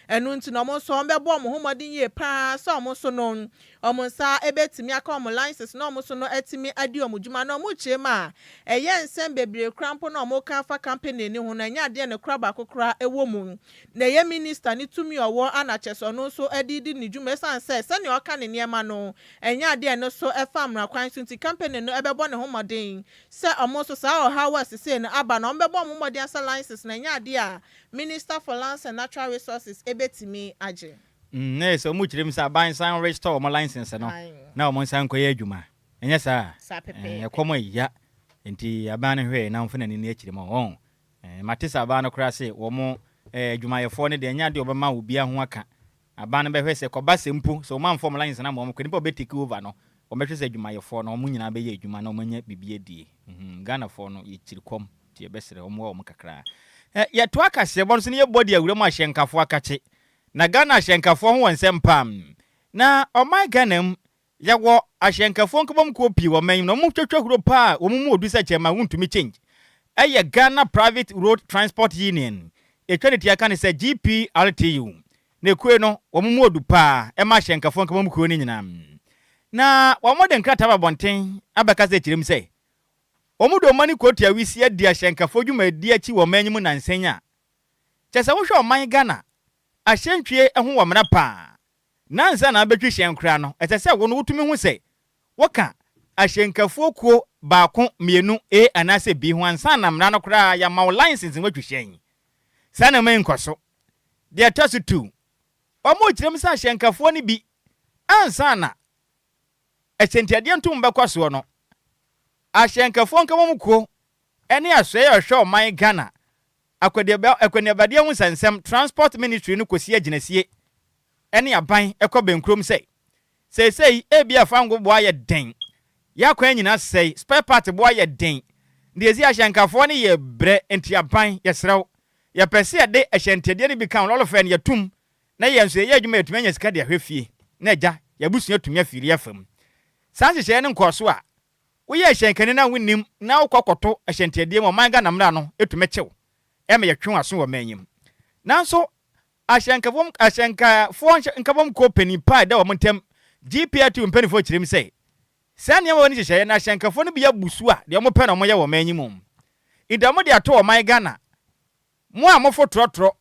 Ɛno nti na wɔn nso wɔbɛbɔ wɔn ho mmɔden yie paa sɛ wɔn nso no wɔn nsa bɛtumi aka wɔn license na wɔn nso no atumi adi wɔn dwuma. Na wɔn rekyerɛ mu a ɛyɛ nsɛm bebree koraa mpo na wɔka afa company no ho no, ɛnyɛ adeɛ ne kora baako koraa ɛwɔ mu na ɛyɛ minister ne tumi ɔwɔ ana kyɛ sɛ ɔno nso de di ne dwuma, ɛsiane sɛ sɛnea ɔka ne nneɛma no, ɛnyɛ adeɛ no so ɛfa mmara kwan so. Nti company no ɛbɛbɔ ne ho mmɔden sɛ ɔmo nso saa ɔhaw a sisei no aba na ɔmo bɛbɔ ɔmo mmɔden asa license na ɛnyɛ adeɛ a Minister for Lands and Natural Resources ebetumi agye. Na yɛ sɛ ɔmo kyerɛ mu sɛ aban san restore ɔmo license no na ɔmo nsan nkɔyɛ adwuma. Ɛnyɛ saa? Saa pɛpɛɛpɛ. Ɛkɔm ɛya nti aban no hwɛɛ na ɔmfa n'ani no akyiri ma wɔn. Mate sɛ aban no koraa se wɔn adwumayɛfoɔ no deɛ, ɛnyɛ adeɛ ɔbɛma obiara ho aka. Aban no bɛhwɛ sɛ kɔba sɛ mpo sɛ wɔn amfa ɔmo license no ama wɔn kɔ, nipa a ɔbɛ take over no, wɔbɛhwɛ sɛ adwumayɛfoɔ no wɔn nyinaa bɛyɛ adwuma na wɔn anya biribi adie. Ghanafoɔ no yɛkyiri kɔm nti yɛbɛsrɛ wɔn wɔ wɔn kakra. Yɛtoa kaseɛbɔ no so ne yɛbɔ de awura mu ahyɛnkafoɔ akakye na Ghana ahyɛnkafoɔ ho wɔ nsɛm pam. Na ɔman Ghana mu yɛwɔ ahyɛnkafoɔ nkabom kuo pii wɔ man mu na wɔn twatwa huro paa a wɔn mu odu sɛ kyɛn ma wontumi change ɛyɛ Ghana Private Road Transport Union. Etwa ne tia ka ne sɛ GPRTU. Na ekue no wɔn mu odu paa ɛma ahyɛnkafoɔ nkabom kuo no nyinaa. Na wɔn de nkrataa ba abɔnten abɛka sɛ kyerɛ mu sɛ wɔn de wɔn ani kɔtua wisi adi ahyɛnkafoɔ dwumadi akyi wɔ ɔman yi mu nansɛn a kyɛ sɛ wohwɛ ɔman Ghana ahyɛntwie ho wɔ mmara paa. Nansa na abɛtwi hyɛn koraa no, ɛsɛ sɛ wo no wotumi hu sɛ woka ahyɛnkafoɔ kuo baako, mmienu, A anaasɛ B ho ansa na mmara no koraa yɛama wo license watwi hyɛn. Saa na ma nkɔ so. Deɛ ɛtɔ so tu, wɔn kyerɛ mu sɛ ahyɛnkafoɔ no bi ansa na ahyɛntiadeɛ ntom bɛkɔ soɔ no, ahyɛnkafoɔ nkabom kuo ne asoɛeɛ a ɔhwɛ ɔman Ghana akwannuabadeɛ ho nsɛnsɛm, Transport Ministry no, kɔsi agyinasie ne aban kɔ bɛnkurom sɛ seesei ebi a fango boa yɛ den, yɛakwan nyinaa sɛe, spare part boa yɛ den, deɛ esi ahyɛnkafoɔ no yɛ brɛ. Nti aban, yɛsrɛ wo, yɛpɛ sɛ yɛde ahyɛntiadeɛ no bi ka lɔre fare no yɛtum na yɛn nso yɛyɛ adwuma, yɛtumi anya sika de ahwɛ fie na agya yɛabusua tumi afiri afa mu. Saa nhyehyɛeɛ no nkɔɔ so a woyɛ hyɛnkani na wonnim na wokɔ kɔto ahyɛntiadeɛ mu, ɔman Ghana mmara no ɛtumi kyew ɛma yɛtwe w'aso wɔ man yi mu. Nanso ahyɛnkafoɔ nkabom kuo panin pa a ɛda wɔn ntam, GPRTU mpanimfoɔ, kyerɛ mu sɛ saa nneɛma wɔ ne nhyehyɛeɛ na ahyɛnkafoɔ no bi abu so a deɛ wɔpɛ na wɔyɛ wɔ man yi mu. Nti wɔde ato ɔman Ghana mo a mofo trɔtrɔ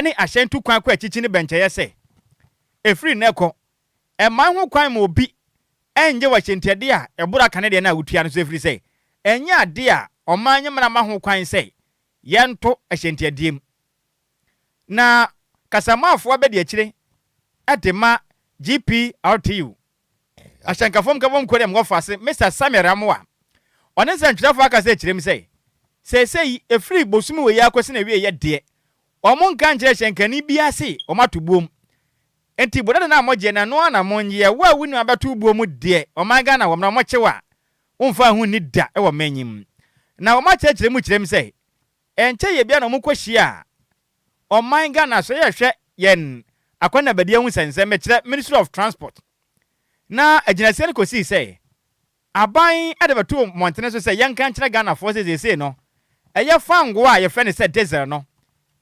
ne ahyɛn tu kwan kɔ akyikyi ne bɛnkyɛeɛ sɛ ɛfiri nnɛ kɔ, ɛman ho kwan ma obi ɛngye wɔ ahyɛntiadeɛ a ɛboro aka ne deɛ no a wotua no so, ɛfiri sɛ ɛnyɛ adeɛ a ɔman nye mmara ma ho kwan sɛ yɛnto ahyɛntiadeɛ mu. Na kasamaafoɔ bɛdi akyire ɛde ma GPRTU ahyɛnkafoɔ nkabom kuo dɛm wɔfa ase, Mr Samuel Amoa, ɔne nsɛntwerɛfoɔ aka sɛ kyerɛ mu sɛ seesei ɛfiri bosome wɔ yi akɔsi na wie yɛ deɛ, ɔmo nka nkyerɛ hyɛnkani bi ase ɔmo ato buom. Nti bodada no a mogyeɛ no, ɛno ara na monyɛ. Wo a wo nua bɛto buo mu deɛ, ɔman Ghana wɔ mmara, ɔmɔkyew a womfa ho nni da wɔ manyim. Na wɔn akyerɛkyerɛ mu kyerɛ mu sɛ ɛnkyɛ yɛ bia na ɔmo kɔhyia a ɔman Ghana so yɛhwɛ yɛn akɔnabadi ho nsɛnsɛm, mekyerɛ Ministry of Transport, na agyinasie no kɔsii sɛ aban de bɛto mmɔntene so sɛ yɛnka nkyerɛ Ghanafoɔ sɛ seesei no ɛyɛ fango a yɛfrɛ no sɛ diesel no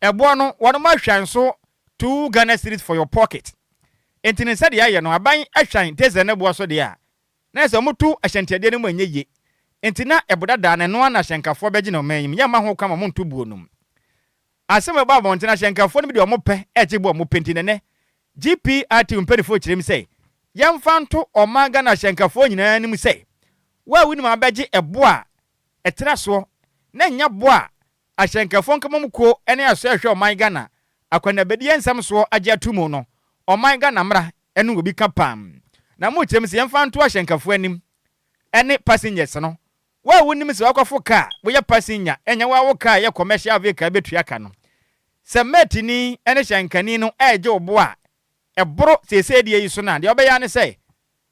ɛboɔ no wɔn ahwɛ nso 2 Ghana cedis for your pocket. Nti ne sɛdeɛ ayɛ no, aban ahwan diesel no boɔ so deɛ a na sɛ wɔto ahyɛntiadeɛ no mu ɛnyɛ yie. Nti na ɛbo dadaa no ɛno ara na ahyɛnkafoɔ bɛgye na ɔman yi mu yɛmma ho kwan ma monto buo nom. Asɛm a ɛbɔ abɔnten, ahyɛnkafoɔ no bi deɛ ɔmo pɛ ɛgye bo ɔmo pɛ. Nti nɛnɛ GPRT mpanimfoɔ kyerɛ mu sɛ yɛmfa nto ɔman Ghana ahyɛnkafoɔ nyinaa anim sɛ wo a wonim abɛgye ɛbo a ɛtena soɔ na nya bo a ahyɛnkafoɔ nkabom kuo ne aso ɛhwɛ ɔman Ghana akwanabadie nsɛm soɔ agye ato mu no, ɔman Ghana mmara ɛno obi ka pam. Na mo kyerɛ mu sɛ yɛmfa nto ahyɛnkafoɔ anim ɛne passengers no, wo a wonim sɛ wakɔfo kaa woyɛ passenger, ɛnyɛ wo a wo kaa yɛ commercial vehicle bɛtua ka no. Sɛ mɛtini ne hyɛnkani no regye wo bo a ɛboro seesei deɛ yi so no a, deɛ wobɛyɛ ara ne sɛ,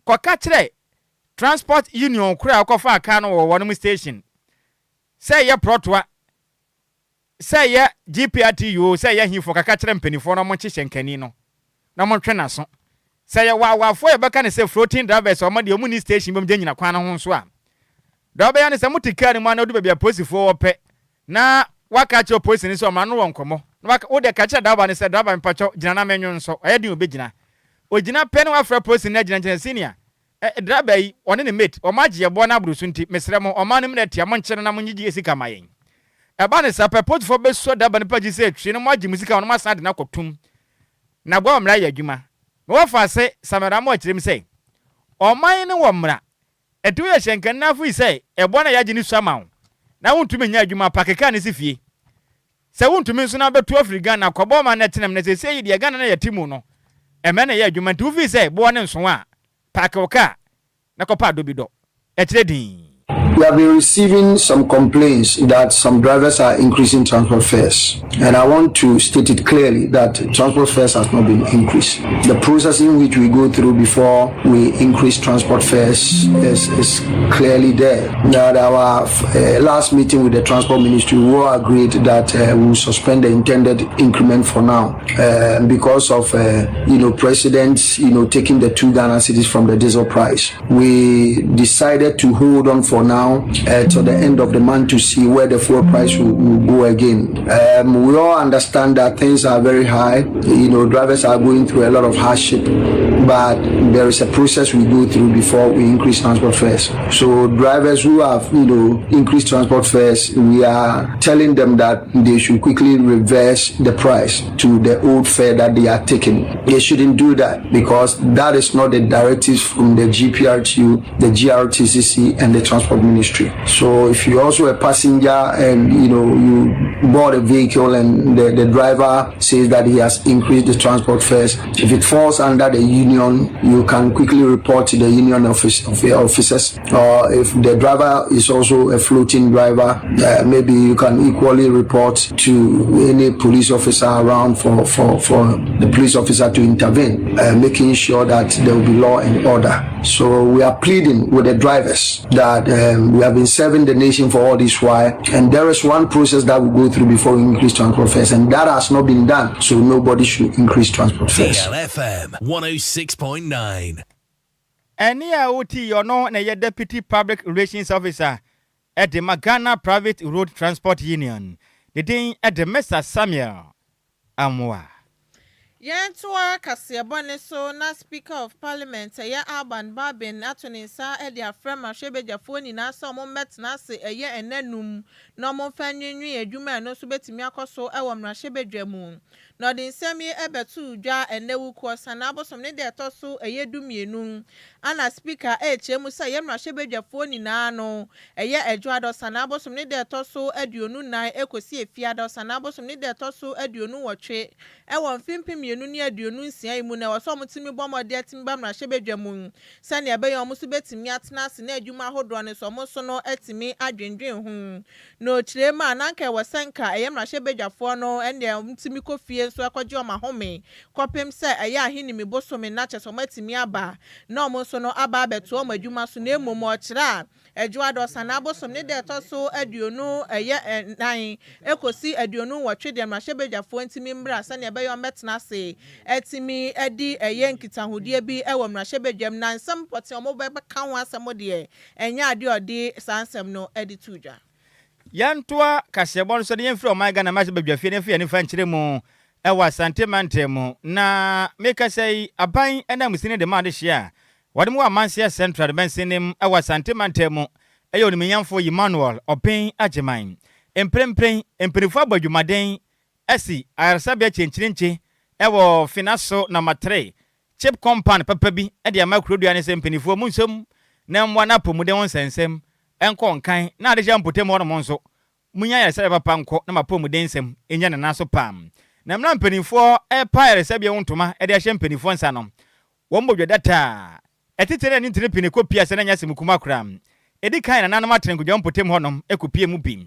kɔka kyerɛ transport union korɔ a wokɔfaa kaa no wɔ wɔnom station, sɛ ɛyɛ prɔtoa, sɛ ɛyɛ GPRTU oo, sɛ ɛyɛ hefoɔ, kɔka kyerɛ mpanimfoɔ na wɔnkye hyɛnkani no na wɔntwe n'aso. Sɛ ɛyɛ waawaafoɔ a yɛbɛka no sɛ floating drivers a wɔn deɛ wɔnni station bi a wɔgyinagyina kwan no ho nso a, deɛ wobɛyɛ ne sɛ mote kaa no mu a na wodu baabi a apolisifoɔ wɔ pɛ na waka akyerɛ polisini sɛ ɔma no wɔ nkɔmmɔ na waka, wo deɛ ka kyerɛ driver no sɛ, driver mepakyɛw gyina na menwo nsɔ, ɛyɛ den obɛgyina. Ogyina pɛ na wafrɛ polisini no agyina nkyɛn sɛ, senior, eh, driver yi, ɔne ne mate, wɔn agye yɛn boɔ no aboro so nti, mesrɛ mo, ɔman no mmra atia, monkyere no na mongyegye yɛn sika ma yɛn. Ɛba no saa pɛ, polisifoɔ bɛsɔ driver no pagye sɛ twi na moagye mo sika na moasan de no akɔtom na boa ma mmara ayɛ adwuma. Me wɔfa ase Samuel Amoah kyerɛ mu sɛ, ɔman no wɔ mmara. Enti woyɛ hyɛnkanafo yi sɛ ɛboa na yɛagye ne su ama wo na wontumi nyɛ adwuma pa keka ne si fie. Sɛ wontumi nso na wobɛtu afiri Ghana kɔbɔ ɔman no atenam na seesei yi deɛ Ghana na yɛte mu no ɛmɛ na ɛyɛ adwuma nti wofii sɛ boɔ ne nso a paake wo kaa na kɔpɛ adɔ bi dɔ. Ɛkyerɛ dinn. We have been receiving some complaints that some drivers are increasing transport fares, and I want to state it clearly that transport fares has not been increased. The process in which we go through before we increase transport fares is, is clearly there. At our last meeting with the Transport Ministry, we all agreed that we will suspend the intended increment for now because of President taking the 2 Ghana cedis from the diesel price. We decided to hold on for now till the end of the month to see where the fuel price will go again. We all understand that things are very high. Drivers are going through a lot of hardship, but there is a process we go through before we increase transport fares. So drivers who have increased transport fares, we are telling them that they should quickly reverse the price to the old fare that they are taking. They shouldn't do that because that is not the directives from the GPRTU, the GRTCC, and the Transport Ministry. So if you're also a passenger and you bought a vehicle and the driver says that he has increased the transport fares, if it falls under the union, you can quickly report to the union office of the officers. Or if the driver is also a floating driver, maybe you can equally report to any police officer around for the police officer to intervene, making sure that there will be law and order. So we are pleading with the drivers that we have been serving the nation for all this while, and there is one process that we go through before we increase transport fares, and that has not been done. So nobody should increase transport fares. DLFM 106.9. Ɛne a wotii ɔno na ɛyɛ Deputy Public Relations Officer ɛde ma Ghana Private Road Transport Union. Ne din ɛde Mr Samuel Amoa. Yɛntoa kaseɛbɔ ne so na Speaker of Parliament, ɛyɛ Alban Bagbin, ato ne nsa de afrɛ mmarahyɛbadwafoɔ nyinaa sɛ ɔmo mmɛtena ase ɛyɛ ɛnanum na ɔmo mfa nwinwin adwuma ɛno nso bɛtumi akɔ so ɛwɔ mmarahyɛbadwa mu. Na ɔde nsɛm yi ɛbɛto dwa ɛnɛ wukuo sanaa abosom ne deɛ ɛtɔ so ɛyɛ 12. Ana Speaker ɛrekyerɛ mu sɛ ɛyɛ mmarahyɛbadwafoɔ nyinaa no, ɛyɛ ɛdwoadɔ sanaa abosom ne deɛ ɛtɔ so 24 ɛkɔsi efiadɔ sanaa abosom ne deɛ ɛtɔ so 28 ɛwɔ mfimfini 2026 yi mu na ɛwɔ sɛ ɔmo tumi bɔ mmɔden atumi ba mmarahyɛbadwa mu sɛnea ɛbɛyɛ ɔmo nso bɛtumi atena ase na adwuma ahodoɔ no so ɔmo nso no atumi adwendwen ho. Na okyerɛ mu a nanka ɛwɔ sɛ nka ɛyɛ mmarahyɛbadwafoɔ no ɛnea ɔmo tumi kɔ fie nso ɛkɔgye ɔmo ahome kɔpem sɛ ɛyɛ ahenimi bosome na kyɛ sɛ ɔmo atumi aba na ɔmo nso no aba abɛto ɔmo adwuma so. Na emom ɔkyerɛ a ɛdwoadɔ sanaa abosom ne deɛ ɛtɔ so 24 ekosi 28 deɛ, mmarahyɛbadwafoɔ ntumi mbra sɛnea ɛbɛyɛ ɔmo bɛtena ase ɛtumi ɛdi ɛyɛ nkitahodie bi ɛwɔ mmarahyɛbadwam. Na nsɛm pɔtee ɔmo bɛka ho asɛm deɛ, ɛnyɛ adeɛ ɔde saa nsɛm no ɛde to dwa. Yɛntoa kaseɛbɔ no so de yɛmfiri ɔman Ghana mmarahyɛ badwafie no mfi yɛn nifa nkyerɛ mu ɛwɔ Asante mantam mu. Na mekasa yi, aban ananmusini de ma adehyeɛ a wɔde mu wɔ Amanseɛ Central mansinim ɛwɔ Asante mantam mu, ɛyɛ onimnyamfo Emmanuel Ɔben Agyeman, mprempren mpanimfoɔ abɔ adwumaden asi ayaresabea kyɛnkyerɛnkye ɛwɔ Finaso Number 3 CHPS compound papa bi de ama kurodua ne sɛ mpanimfoɔ mu nsom na mmoa no apɔmuden ho nsɛnsɛm ɛnkɔ nkan na adehyɛ mpɔtam hɔnom nso munya ayaresabea papa nkɔ na mapɔmuden nsɛm ɛnya ne nan so pam. Na mmara mpanimfoɔ ɛpa ayaresabea ho ntoma de ahyɛ mpanimfoɔ nsa no, wɔn bɔ dwa data ɛtete ne ntene pii ne kɔpie sɛ na nyɛ asɛm kuma koraa. Ɛdi kan nananom atena nkonnwa mpɔtam hɔnom ɛkɔpie mu bi,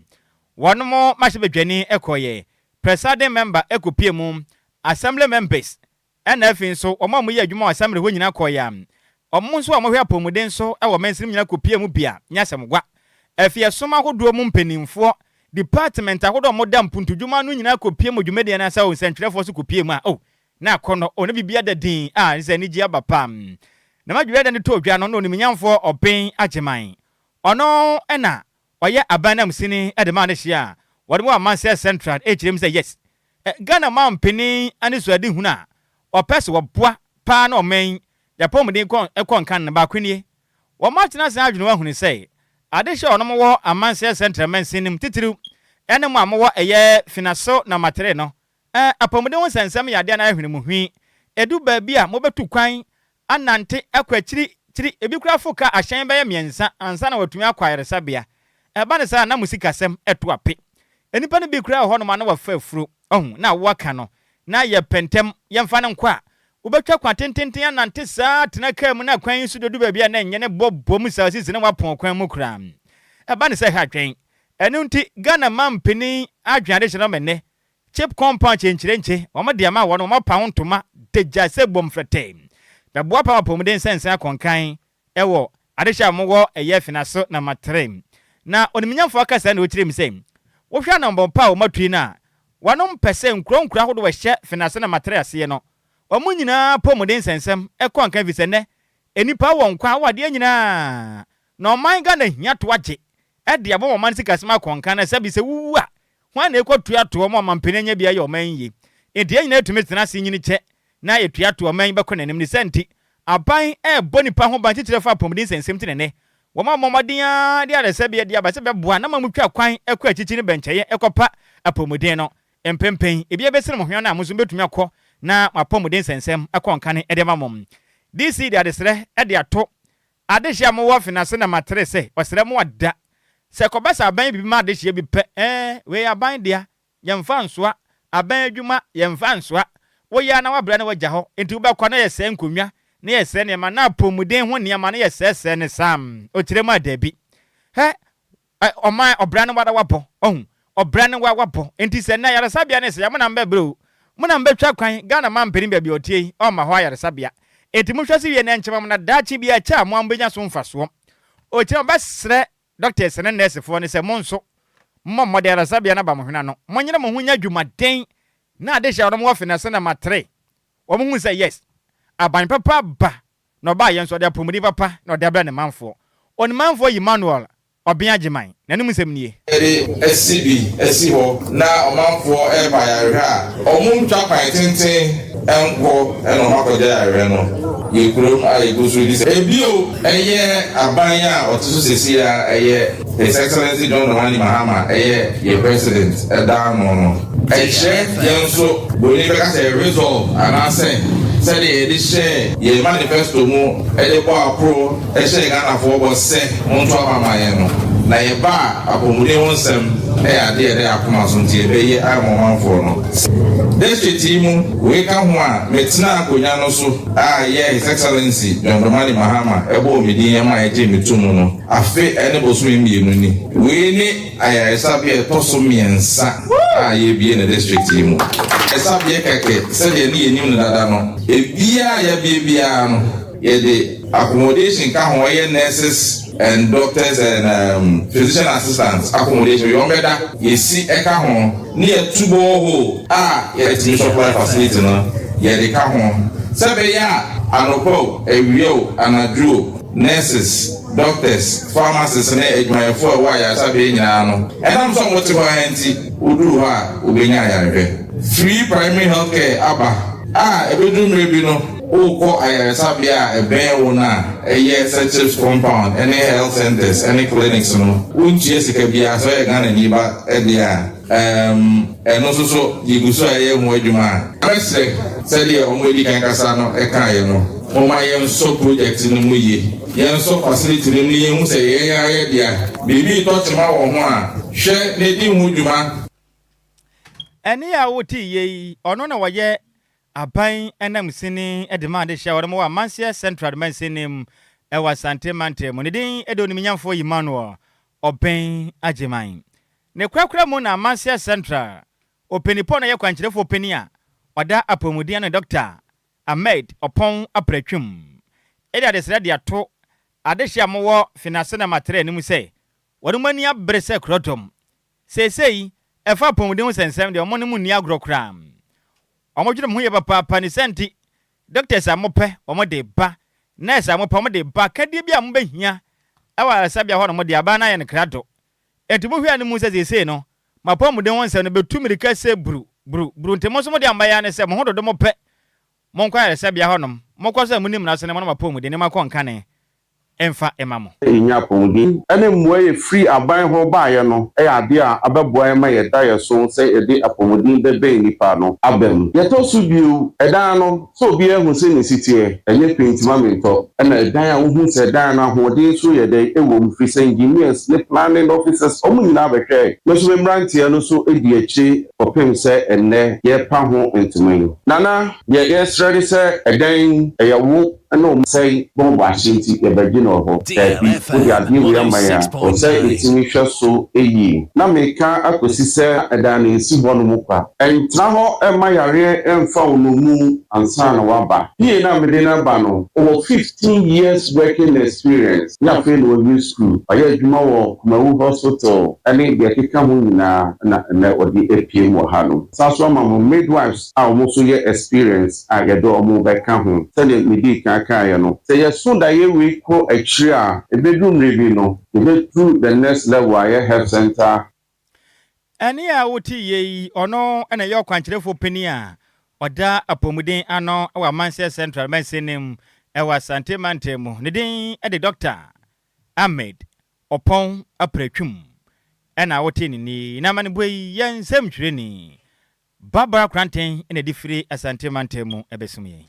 wɔnom mahyɛ badwani ɛkɔyɛ. Presiding member kɔpue mu, Assembly members Ɛna afei nso wɔn a wɔyɛ adwuma wɔ assembly hɔ nyinaa kɔeɛ a wɔn nso a wɔhwɛ apɔmuden so wɔ mansini mu nyinaa kɔpuee mu bi a nyɛ asɛm gua. Afei ɛsom ahodoɔ mu mpaninfoɔ, department ahodoɔ a wɔda mpuntudwuma ano nyinaa kɔpue mu dwumadie no ase o nsɛntwerɛfoɔ nso kɔpue mu a oh na akɔnnɔ oh na biribi ada din a ɛne sɛ anigyeɛ aba paa. Na ma dwumadie no tɔɔ dwa no na onimnyamfoɔ Ɔben Agyeman ɔno na ɔyɛ aban nanmusini de maa no hyia a wɔde wɔ Amanseɛ Central ɛrekyerɛ mu sɛ yes Ghana mampanin anisoadehunu a ɔpɛ sɛ wɔboa paa na ɔman yi yapɔmuden kɔ kɔ nkan no baako nie. Wɔn atena ase adwene ho ahunu sɛ adehye a wɔn wɔ Amanseɛ Central mansin no mu titiriw ɛne mo a mowɔ ɛyɛ Finaso na Matere no apɔmuden ho nsɛnsɛm yɛ adeɛ a na ayɛ hwene mu hwi. Ɛdu baabi a mobɛtu kwan anante akɔ akyirikyiri, ebi koraa fo ka ahyɛn bɛyɛ mmiɛnsa ansa na watumi akɔ ayaresabea. Ɛba no saa a, na mo sikasɛm to ape. Nnipa no bi koraa wɔ hɔnom a na wɔafa afuro, wahu, na awoɔ aka no, na yɛpɛ ntɛm, yɛmfa no nkɔ a, wobɛtwa kwan tententen anante saa atena kaa mu na kwan yi so dedu baabi a na ɛnyɛ ne bɔ bom saa sisi na woapɔn kwan mu koraa. Ɛba no sɛ ɛha adwene. Ɛno nti, Ghana mampanin adwene adehyɛ no ma nnɛ Chip compound kyenkyerenkye, wɔn de ama wɔn, wɔn apa ho ntoma dagya sɛ bom frɛtɛɛ. Bɛboa pam apɔmuden nsɛnsɛn akɔnkan wɔ adehyɛ a wɔwɔ ɛyɛ Finaso na Matrem. Na onimnyamfo akasa na ɔkyerɛ mu sɛ, wohwɛ anammɔn pa a wɔn atu yi no a, wɔn mpɛ sɛ nkuro nkuro ahodoɔ a ɛhyɛ Finaso na Matre aseɛ no, wɔn nyinaa apɔmuden nsɛnsɛm kɔ nkan efisɛ nnɛ nnipa wɔ nkwa wɔ adeɛ nyinaa na ɔman Ghana hia to agye de abɔ wɔn ɔman sikasɛm akɔnkan na sɛbi sɛ wowu a Hwan na ekotua toɔ ma ɔmanpanin anya bi ayɛ ɔman yi yie? Enti yɛn nyinaa tumi tena ase nyini kyɛ na yɛtua toɔ ɔman yi bɛkɔ n'anim. Ne saa nti, aban rebɔ nnipa ho ban titire fa apɔmuden nsɛnsɛm nti na ɛnnɛ wɔabɔ mmɔden ara de ayaresabea de aba sɛ bɛboa na ma motwa kwan kɔ akyikyi ne bɛnkyɛeɛ kɔpa apɔmuden no. Mpempem, ebi abɛsene mo hwene a mo nso mobɛtumi akɔ na mo apɔmuden nsɛnsɛm akɔ nkane de ama mo. DC de adesrɛ de ato Adehye a mowɔ Finase na matere sɛ ɔsrɛ mo ada. Sɛ ɛkɔba sɛ aban bibi ma adehyeɛ bi pɛ ɛɛ wei yɛ aban dea, yɛmfa nsoa, aban adwuma, yɛmfa nsoa. Woyɛ a na woabrɛ na woagya hɔ, enti wobɛkɔ na yɛsɛe nkonnwa na yɛsɛe nneɛma na apɔmuden ho nneɛma no yɛsɛesɛe no saa. Ɔkyerɛ mu a dabi. Hɛ Ɛ, ɔman, ɔbra ne wara wabɔ. Wahu? Ɔbra ne wa wabɔ. Enti sɛ nnɛ ayaresabea no sɛe a, mo na mobɛbrɛ o. Mo na mobɛtwa kwan, Ghana manpanin baabi a ɔteɛ yi, ɔmma hɔ ayaresabea. Enti monhwɛ so yie na ɛnkyɛ ma mo na daakye bi ɛkyɛ a mo ara mobɛnya so mfasoɔ. Ɔkyena ɔbɛsrɛ doctors ne nursefoɔ no sɛ mo nso mommɔ mmɔden ayaresabea no aba mo hwene ano. Monyere mo ho nyɛ adwumaden na adehyeɛ a wɔn wɔ Finesse na Matre wɔn hu sɛ yes, aban papa aba na ɔbaa yɛ nso ɔde apɔmuden papa na ɔde abrɛ ne manfoɔ. Onimanfoɔ Emmanuel Ɔbea Agyeman, n'anom nsɛm nie. Yɛde asi bi asi hɔ na ɔmanfoɔ reba ayarehwɛ a, wɔntwa kwan tenten nkɔ na wɔakɔgye ayarehwɛ no. Yɛ kurom a yɛgu so redi sɛ. Bio, ɛyɛ aban a ɔte so seesei a ɛyɛ His Excellency John Dramani Mahama ɛyɛ yɛ President da ano no, ɛkyerɛ yɛn nso Buroni bɛka sɛ resolve anaasɛ sɛdeɛ yɛde hyɛɛ yɛn manifesto mu de bɔɔ aporo hyɛɛ Ghanafoɔ bɔ sɛ monto aba ma yɛn no, na yɛba a apɔmuden ho nsɛm yɛ adeɛ a ɛda yɛn akoma so nti yɛbɛyɛ ama ɔmanfoɔ no. District yi mu, wei ka ho a metenaa akonnwa no so a ɛyɛ His Excellency John Dramani Mahama bɔɔ me din ma yɛgyee me too mu no, afe ne bosome mmienu ni. Wei ne ayaresabea a ɛtɔ so mmiɛnsa a yɛrebue no district yi mu. Ayaresabea kɛkɛ sɛdeɛ ne yɛnim no dada no, ebiara a yɛabue biara no, yɛde accommodation ka ho, ɛyɛ nurses and doctors and um, physician assistants accommodation, wɔn bɛda, yɛsi ɛka ho, ne yɛtu borehole a yɛtumi supply facility no, yɛde ka ho, sɛ ɛbɛyɛ a anɔpa o, awia o, anadwo o, Nurses, doctors, pharmacists ne adwumayɛfo a ɛwɔ ayaresabea nyinaa no, ɛnam sɛ wɔte hɔ ara nti, woduru hɔ a wobenya ayarehwɛ. Free primary health care aba a ɛbɛduru mmerɛ bi no, worekɔ ayaresabea a ɛbɛn wo no a ɛyɛ sɛ CHPS compound ne health centres ne clinics no, wontua sika biara sɛ woyɛ Ghanani ba deɛ a. Ɛɛm, ɛno nso so, yegu so a yɛyɛ ho adwuma a. Mɛsrɛ, sɛdeɛ wɔn a wɔadi kan kasa no kaeɛ no, momma yɛnsɔ project no mu yie, yɛnsɔ facility no mu na yɛnhu sɛ yɛn ara yɛ dea. Biribi retɔ kyema wɔ ho a, hwɛ na di ho dwuma. Ɛnne a wotee yei, ɔno na ɔyɛ aban ananmusini de ma adehyeɛ a wɔde ma wɔ Amanseɛ Central mansini mu wɔ Asante mantam mu. Ne din de Onimnyamfoɔ Emmanuel Ɔbɛn Agyeman. Ne korakora mu na Amanseɛ Central Ɔpanipɔn a ɔyɛ kwankyerɛfoɔ panin a ɔda apɔmuden ano Dɔkta Ahmed Ɔpɔn Apratwum de adesrɛ de ato adehye a mowɔ Finase na Matrɛ no mu sɛ wɔn mo ani abere sɛ korɔdɔm. Seesei ɛfa apɔmuden ho sɛnsɛm deɛ wɔn ne mo nni agorɔ koraa. Wɔdwene mo ho yie papaapa ne saa nti doctors a mopɛ wɔn de ba, nurse a mopɛ wɔn de ba, akadeɛ bi a mobɛhia wɔ ayaresabea hɔ nom deɛ aban no ayɛ no krado. Enti mohwɛ anim hu sɛ seesei no mo apɔmuden ho nsɛm no bɛtu mmirika sɛ buru, buru, buru. Nti mo nso mo deɛ a mobɛyɛ ara ne sɛ mo ho dodo mopɛ monkɔ ayaresabea hɔ nom, mokɔ so a monni mmara so na mo ne mo apɔmuden nneɛma kɔ nkane mfa mma mo. Yɛnya apɔmuden ne mmoa a ɛfiri aban hɔ baeɛ no yɛ adeɛ a abɛboa yɛn ma yɛda yɛn so sɛ yɛde apɔmuden bɛbɛn nnipa no aba mu. Deɛ ɛtɔ so bio, ɛdan no, sɛ obiara hu sɛdeɛ ɛsi teɛ, ɛnyɛ penti ma mentɔ, ɛna ɛdan a wohu sɛ ɛdan no ahoɔden nso yɛ dɛn wɔ mu, firi sɛ engineers ne planning officers wɔn nyinaa bɛhwɛɛ. Me nso me mmeranteɛ no nso di akyire kɔpem sɛ ɛnnɛ yɛrepa ho ntoma yi. Nana, deɛ yɛresrɛ ne sɛ ɛdan yi, ɛyɛ wo ne wo sɛe bɔɔbo ahye nti yɛbɛgye no wɔ hɔ? Daabi, wode adeɛ wei ama yɛn a, ɛwɔ sɛ yɛtumi hwɛ so yie. Na meka akɔsi sɛ ɛdan no nsi hɔ nom kwa. Ɛntena hɔ mma yareɛ mfa wo nnommum ansa na woaba. PA no a mede no aba no, ɔwɔ 15 years working experience, nyɛ afei na wawie sukuu. Wayɛ adwuma wɔ Kumawu Hospital ne deɛ ɛkeka ho nyinaa na ɛnnɛ ɔde apue mu wɔ ha no. San nso ama mo midwives a wɔn nso yɛ experience a yɛde wɔn bɛka ho. Sɛdeɛ medii kan kaeɛ no, sɛ yɛso daeɛ wei kɔ akyire a, ɛbɛduru mmerɛ bi no, yɛbɛduru the next level a ɛyɛ health centre. Ɛnne a wote yi, ɔno na ɛyɛ ɔkwankyerɛfoɔ panin a ɔda apɔmuden ano wɔ Amanseɛ Central mansini mu wɔ Asante mantam mu. Ne din de Dɔkta Ahmed Ɔpɔn Apratwum na wote ne nne yi. N'amanebɔ yi yɛ nsɛmtwerɛni Barbara Koranteng na ɛde firi Asante mantam mu bɛsom yɛn.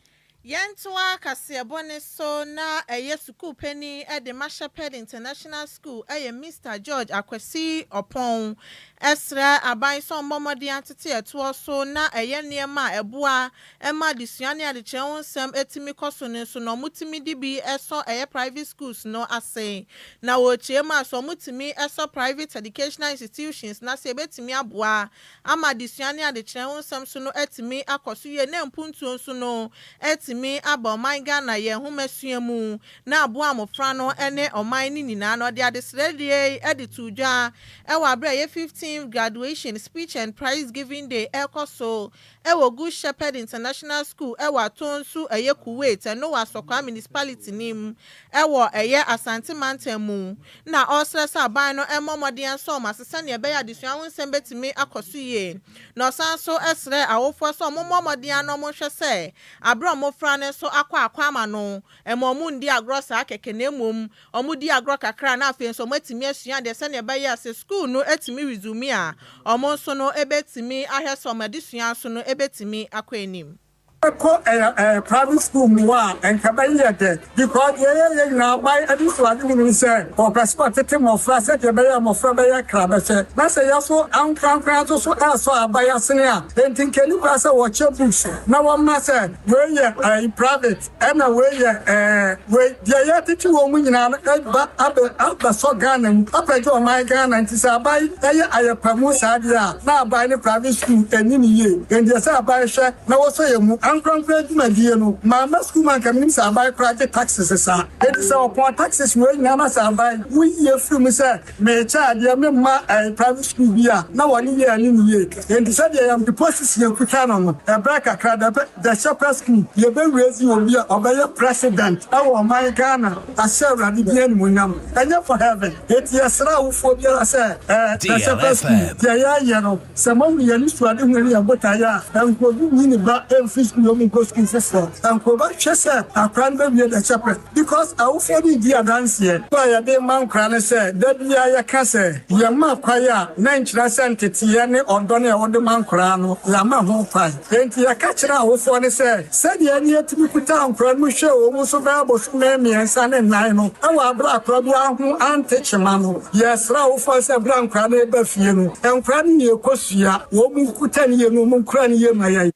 Yɛntoa kaseɛbɔ no so na ɛyɛ sukuu panin de ma Shepherd International School ɛyɛ Mister George Akwasi Ɔpɔn srɛ aban sɛ ɔmmɔ mmɔden atete ɛtoɔ so na ɛyɛ nneɛma a ɛboa ma adesua ne adekyerɛ ho nsɛm tumi kɔ so no nso na wɔtumi de bi sɔ ɛyɛ private schools no ase na wɔrekyerɛ mu a sɛ wɔtumi sɔ private educational institutions no ase a ɛbɛtumi aboa ama adesua ne adekyerɛ ho nsɛm so no atumi akɔ so yie na mpuntuo nso no atumi aba ɔman Ghana yɛn nhomasua mu na aboa mmofra no ne ɔman no nyinaa na ɔde adesrɛdeɛ yi de too dwa wɔ aberɛ a ɛyɛ 15th Graduation Speech and Prize Giving Day ɛrekɔ so wɔ Good Shepherd International School wɔ Atonsu ɛyɛ Kuwait ɛno wɔ Asɔkwaa Municipality no mu wɔ ɛyɛ Asante Mantam mu na ɔresrɛ sɛ aban no mmɔ mmɔden nsɔ wɔn ase sɛnea ɛbɛyɛ a adesua ho nsɛm bɛtumi akɔ so yie. Na ɔsan nso srɛɛ awofoɔ sɛ wɔmmɔ mmɔden ara na wɔnhwɛ sɛ aberɛ a mmɔfra no nso akɔ akwamma no, mma wɔnndi agorɔ saa kɛkɛ na mmom wɔdi agorɔ kakra na afei nso wɔatumi asua adeɛ sɛnea ɛbɛyɛ a sɛ sukuu no tumi resume a, wɔn nso no bɛtumi ahwɛ sɛ wɔn adesua nso no bɛtumi akɔ anim. Kɔ ɛɛ private school mu a nka bɛyɛ yɛ dɛ because deɛ yɛyɛ nyinaa aban anisoadehunu ne sɛ wɔpɛ sɛ wɔtete mmɔfra sɛdeɛ ɛbɛyɛ a mmɔfra bɛyɛ krabɛhwɛ na sɛ yɛso ankorankora nso so ɛresɔ aban asene a enti nka ɛni kwan sɛ wɔkyɛ books na wɔma sɛ wei yɛ ɛɛ private Ɛna wei yɛ ɛɛ wei deɛ yɛtete wɔn mu nyinaa no ɛba abɛ abɛsɔ Ghana mu apɛgye ɔman Ghana nti sɛ aban ɛyɛ ayɛpamu saa deɛ a na aban ne private school ɛnni ne yie nti ɛsɛ aban hwɛ na wɔsɔ yɛn mu ankorankora dwumadie no mamma school mu anka menim sɛ aban koraa gye taxes saa nti sɛ ɔpɔn taxes wei nyinaa na sɛ aban woyi afiri mu sɛ Merekyɛ adeɛ me mma ɛɛ private school bi a na wɔne yɛ ɛne no yie enti sɛdeɛ yɛn deposits yɛ kuta no no ɛbrɛ kakra the the shepherd school yɛbɛ raise obi a ɔbɛyɛ president ɛwɔ ɔman Ghana ahyɛ awurade din animuonyam ɛnyɛ for heaven enti yɛsrɛ awofoɔ biara sɛ ɛɛ the shepherd school deɛ yɛyɛ no sɛ moahu yɛn anisoadehunu ne yɛn botaeɛ a ɛnkɔ obi nyi ne ba ɛmfiri school wɔ mu nkɔ school foforɔ ɛnkɔ bɛhwɛ sɛ akora no bɛwie the shepherd Because awofoɔ no redi adanseɛ. A yɛde rema nkwadaa ne sɛ, da biara yɛka sɛ, yɛma kwan a, na ɛnkyerɛ sɛ nteteeɛ ne ɔdɔ no a wɔde ma nkwadaa no, yɛama ho kwan. Enti yɛka kyerɛ awofoɔ no sɛ, sɛdeɛ yɛn yɛtumi kutaa nkwadaa no mu hwɛɛ wɔn so bɛyɛ bosome mmiɛnsa ne nnan no, wɔ aberɛ a akwadaa biara ho ante kyema no, yɛsrɛ awofoɔ sɛ berɛ a nkwadaa no reba fie no, nkwadaa no na yɛkɔsua, wɔn nkuta no yie na wɔn nkura no yie ma yɛn.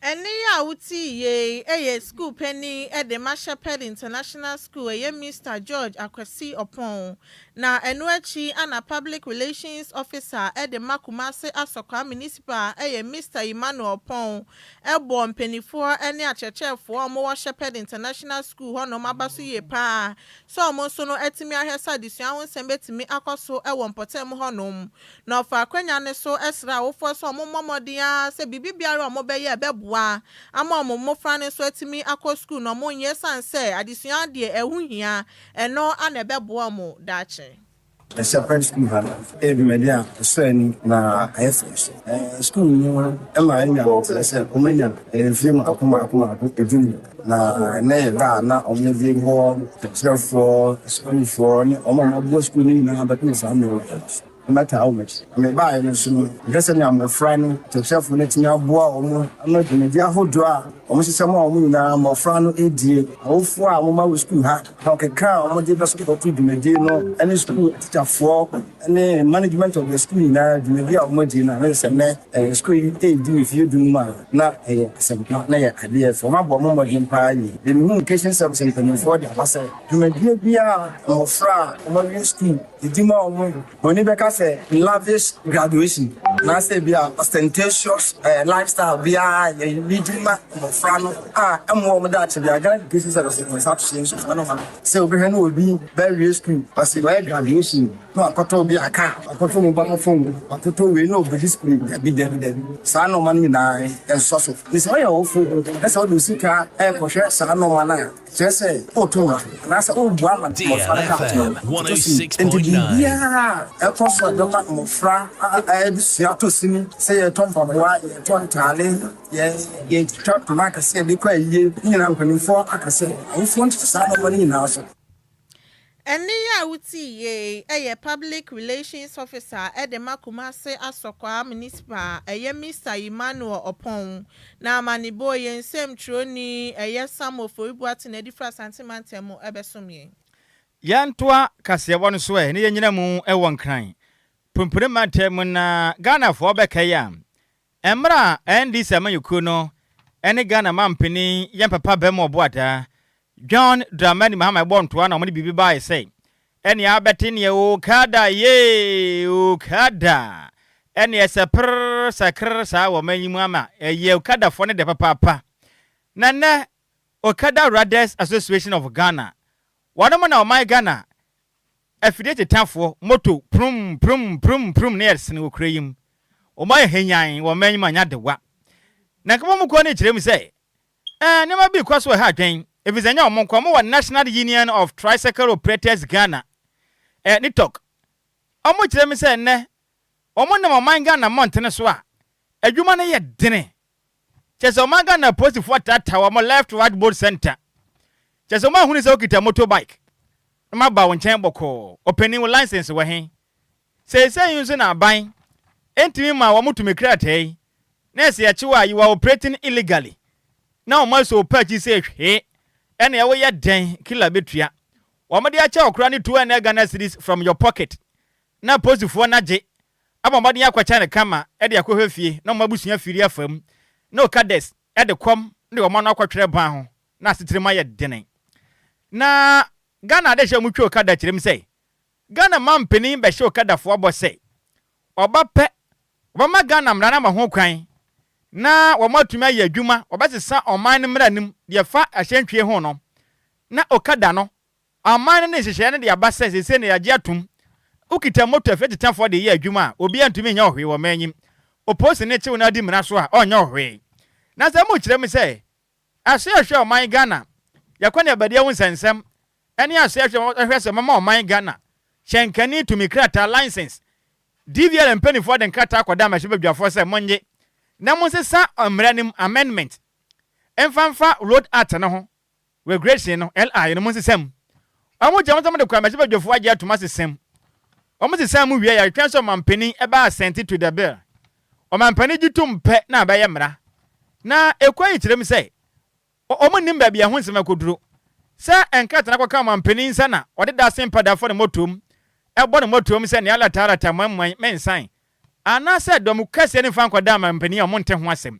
Ɛnne yi a wotee yei yɛ sukuu panin de ma Shepherd International School, ɛyɛ Mister George Akwasi Oppong. Na ɛno akyi na Public Relations Officer de ma Kumasi Asɔkwaa Municipal yɛ Mister Emmanuel Oppong bɔɔ mpaninfoɔ ne akyerɛkyerɛfoɔ a wɔwɔ Shepherd International School hɔnom aba so yie pa ara sɛ wɔn nso no atumi ahwɛ sɛ adesua ho nsɛm bɛtumi akɔ so wɔ mpɔtam hɔnom. Na ɔfaa akwanya no so srɛɛ awofoɔ sɛ wɔmmɔ mmɔden ara sɛ biribi biara a wɔbɛyɛ a ɛbɛboa ama wɔn mmofra no nso atumi akɔ sukuu no wɔnyɛ ɛsiane sɛ adesua deɛ ɛho hia, ɛno na ɛbɛboa wɔn daakye. Shepherd School ha no yɛ dwumadi a ɛsɔ ani na ɛyɛ fɛ nso. Sukuu no ma yɛnya nteaseɛ sɛ wɔanya mfeɛ mmaako mmaako mmaako du. Na ɛnnɛ yɛ da a na wɔde bɔ akyerɛwfoɔ, asukuufoɔ ne wɔn a wɔaboa sukuu no nyinaa bɛpem saa mmerɛ yi. Mɛtaa wɔn akyi. Na mebaeɛ no nso no, mehwɛ sɛnea mmɔfra no akyerɛkyerɛfoɔ no atumi aboa wɔn ama dwumadi ahodoɔ a wɔhyehyɛ ma wɔn nyinaa mmɔfra no redie. Awofoɔ a wɔma wɔ sukuu ha, ahokeka a wɔde bɛsopɔto dwumadie no ne sukuu atikyafoɔ ne management of the school nyinaa dwumadi a wɔadi no a na sɛ nnɛ sukuu yi redi mfeɛ du num a na ɛyɛ asɛmpa na ɛyɛ adeɛ fɛ. Wɔabɔ wɔn mmɔden paa yie. Deɛ mehu Education Service mpanimfoɔ de aba sɛ dwumadie biara a mmɔfra a wɔawie sukuu yɛdi ma wɔn, buroni bɛka sɛ lavish graduation anaasɛ ebi a ostentatious lifestyle biara a yɛdi ma mmɔfra no a ɛmmoa wɔn daakye biara. Ghana Education Service wɔn nsa ato so nso saa nneɛma no. Sɛ wobɛhwɛ na obi bɛwie sukuu, ɔse wayɛ graduation na wakɔtɔ obi a car, wakɔtɔ mobile phone, wakɔtɔ wei na ɔbɛdi sukuu. Dabi, dabi, dabi. Saa nneɛma no nyinaa ɛnsɔ so. Nti sɛ woyɛ ɔwofo na sɛ wode wo sika rekɔhwɛ saa nneɛma no a, kyerɛ sɛ woreto mmara anaasɛ woreboa ma mmɔfra no ka DLFM atɔ sin. Nti 106.9. biribiara a ɛkɔ so a ɛbɛma mmɔfra abusua atɔ sin, sɛ yɛtɔ mpaboa, yɛtɔ ntaade, Yɛ yɛtwitwa ntoma akɛseɛ de kɔ ayie ne nyinaa mpanimfoɔ aka sɛ awofoɔ ntete saa nnoɔma no nyinaa so. Ɛnne yi a wotii yei yɛ Public Relations Officer de ma Kumase Asɔkwaa Municipal ɛyɛ Mister Emmanuel Oppong. Na amanebɔ yi yɛn nsɛmtwerɛni ɛyɛ Sam Ofori Boateng adi firi Asante Mantam mu ɛbɛsom yɛn. Yɛntoa kaseɛbɔ no so ɛ na yɛnnyina mu wɔ Nkran Pumpuni Mantam mu na Ghanafoɔ bɛkae a Mmerɛ a NDC amanyɔkuo no ne Ghana mampanin yɛn papa Bɛmɔ Boadaa, John Dramani Mahama bɔɔ ntoa na wɔde biribi baeɛ sɛ, ɛneɛ abɛte neɛ Okada yee Okada, ɛneɛ sɛ prrr sɛ krrr saa wɔ ɔman yi mu ama ɛyɛ Okadafoɔ no dɛ papaapa. Na nnɛ Okada Riders Association of Ghana, wɔnom na ɔman Ghana Afidie tetafoɔ, moto, prum, prum, prum, prum ne ɛresene wɔ kuro yi mu. Wɔn ayɛ hanyann wɔ ɔman yi mu anyɛ adewa. Na nka wɔn kuo no rekyerɛ mu sɛ, ɛɛ, nneɛma bi rekɔ so wɔ ha adwene, ɛfiri sɛ ɛnyɛ wɔn nko, wɔwɔ National Union of Tricycle Operators Ghana, ɛɛ, NITOG. Wɔkyerɛ mu sɛ nnɛ, wɔnam ɔman Ghana mmɔntene so a, adwuma no yɛ dene. Kyerɛ sɛ ɔman Ghana apolisifoɔ ataataa wɔn left right both center. Kyerɛ sɛ wɔn ahunu sɛ wokita motor bike na wɔn aba wo nkyɛn bɔkɔɔ. Ɔpanin wo license wɔ he? Seesei nso na aban ntumi mmaa wɔn tumi krataa yi na ɛsɛ yɛkye wo a you are operating illegally na wɔn asɔ wo paakyi sɛ hwee ɛneɛ woyɛ dɛn killer bɛtua. Wɔn de akyɛ wo koraa ne 200 Ghana cedis from your pocket na apolisifoɔ no agye abɔ mmɔden akɔkyɛ no kama de akɔhwɛ fie na wɔn abusua firi afa mu na Okades de kɔm de wɔn ano akɔtwerɛ ban ho na asetena mu ayɛ dene. Na Ghana adehyɛ a wɔtwa Okada kyerɛ mu sɛ Ghana mampanin bɛhyɛ Okadafoɔ bɔ sɛ ɔba pɛ wɔbɛma Ghana mmara no ama ho kwan na wɔn atumi ayɛ adwuma, wɔbɛsesa ɔman no mmara no mu deɛ ɛfa ahyɛntwie ho no na Okada no Aman no ne nhyehyɛe no de aba sɛ seesei no yɛagye atom. Wokita moto afiri atetɛfoɔ de yɛ adwuma a, obiara ntumi nyɛ wo hwee wɔ ɔman yi mu. Opolisini kye wo na adi mmara so a, ɔnyɛ wo hwee. Na sɛ mokyerɛ mu sɛ, asoɛe a ɛhwɛ ɔman Ghana, yɛkɔ ne abadie ho nsɛnsɛm, ne asoɛe a ɛhwɛ sɛ wɔma ɔman Ghana hyɛnkani tumi krataa, license, DVLA mpaninfoɔ de nkrataa kɔda mmarahyɛbadwafoɔ sɛ monnye na monsesa mmara no mu, amendment, mfa mfa Road Act no ho, Regression no, LI, no mu nsesa mu. Wɔn gye wɔn sɛ wɔde kɔ mmarahyɛbadwafo agye atom asesa mu. Wɔn sesa mu wie a, yɛtwɛn sɛ ɔmanpanin bɛ assent to the bill. Ɔmanpanin gye tom pɛ na abɛyɛ mmara. Na ekuo yi kyerɛ mu sɛ, wɔn nnim baabi a ɛho nsɛm akɔduru. Sɛ nkrataa no akɔka ɔmanpanin nsa na ɔde da ase mpa da fɔ ne mmɔtoam, bɔ ne mmɔtoam sɛ nea alata alata moanmuan mensan, anaasɛ dɔm kɛseɛ no mfa nkɔda ɔmanpanin a wɔnte ho asɛm.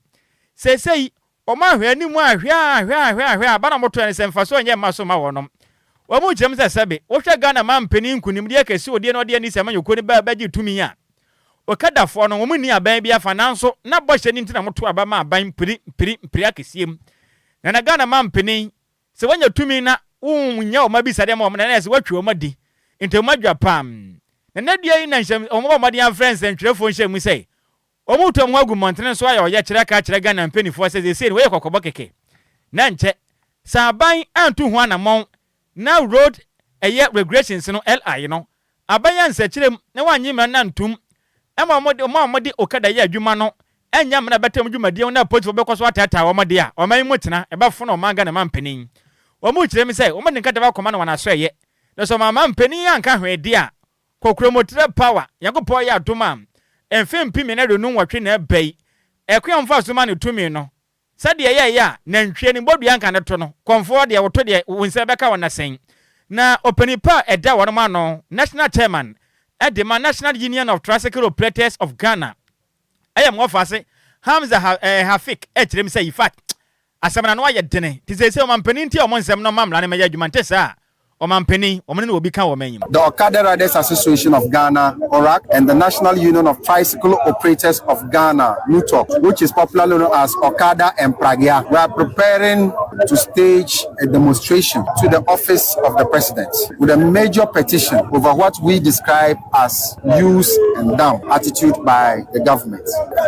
Seesei, Wɔn ahwɛ anim ahwɛ ahwɛ ahwɛ ahwɛ a, aba na wɔtoɛ no sɛ mfasoɔ nyɛ mma so mma wɔnom. Wɔn kyerɛ mu sɛ sɛbe wohwɛ Ghana manpanin nkunimdie kɛse odie na ɔde ani sɛ amanyɔkuo no bɛ bɛgye tumi a, Okadafoɔ no wɔn nni aban bi afa nanso na bɔhyɛ no nti na wɔto aba ma aban mpiri mpiri mpiri akɛseɛ mu. Na na Ghana manpanin sɛ wanya tumi na wonyɛ wɔn abisadeɛ ma wɔn na na ɛsɛ wɔatwi wɔn adi nti wɔn adwa pam. Na nnɛ dua yi na nhyɛ wɔn bɔ mmɔden afrɛ nsɛntwerɛfoɔ nhyɛ mu sɛ Wɔretu wɔn ho agu mmɔntene so ayɛ ɔyɛkyerɛ aka akyerɛ Ghana mpaninfoɔ sɛ seesei no wei yɛ kɔkɔbɔ kɛkɛ na nkyɛ sɛ aban antu ho anamɔn na road ɛyɛ regulations no LI no aban ansakyerɛ mu na wannye mmara no antum ma wɔn a wɔde Okada yɛ adwuma no annya mmara a ɛbɛta wɔn dwumadie ho na apolisifoɔ bɛkɔ so ataataa wɔn deɛ a ɔman yi mu tena ɛbɛfono ɔman Ghana mampanin. Wɔn rekyerɛ mu sɛ wɔde nkrataa bɛkɔma no wɔn asɔɛeɛ na sɛ ɔman mampanin anka hwee deɛ a Kokromotire Power, Nyankopɔn yɛ adom a, mfe 2028 na ɛba yi, ɛkwan a wɔfa so ma no tumi no, sɛdeɛ ɛyɛeɛ a nantwie no bodua nka no to no, kɔmfoɔ deɛ woto deɛ wo nsa bɛka wɔn asɛn. Na ɔpanin pa a ɛda wɔnom ano, National Chairman de ma National Union of Tricycle Operators of Ghana, ɛyɛ Moɔfase Hamza Hafik kyerɛ mu sɛ, Ifat, Asɛm no ano ayɛ dene, nti seesei ɔmanpanin ntie wɔn nsɛm na ɔmma mmara no mmɛyɛ adwuma, nte saa a, ɔmanpanin, wɔn ne no wɔ bi ka wɔ ɔman yi mu. The Okada Riders Association of Ghana, ORAG, and the National Union of Tricycle Operators of Ghana, NUTOG, which is popularly known as Okada and Pragya, we are preparing to stage a demonstration to the office of the president with a major petition over what we describe as use and dump attitude by the government.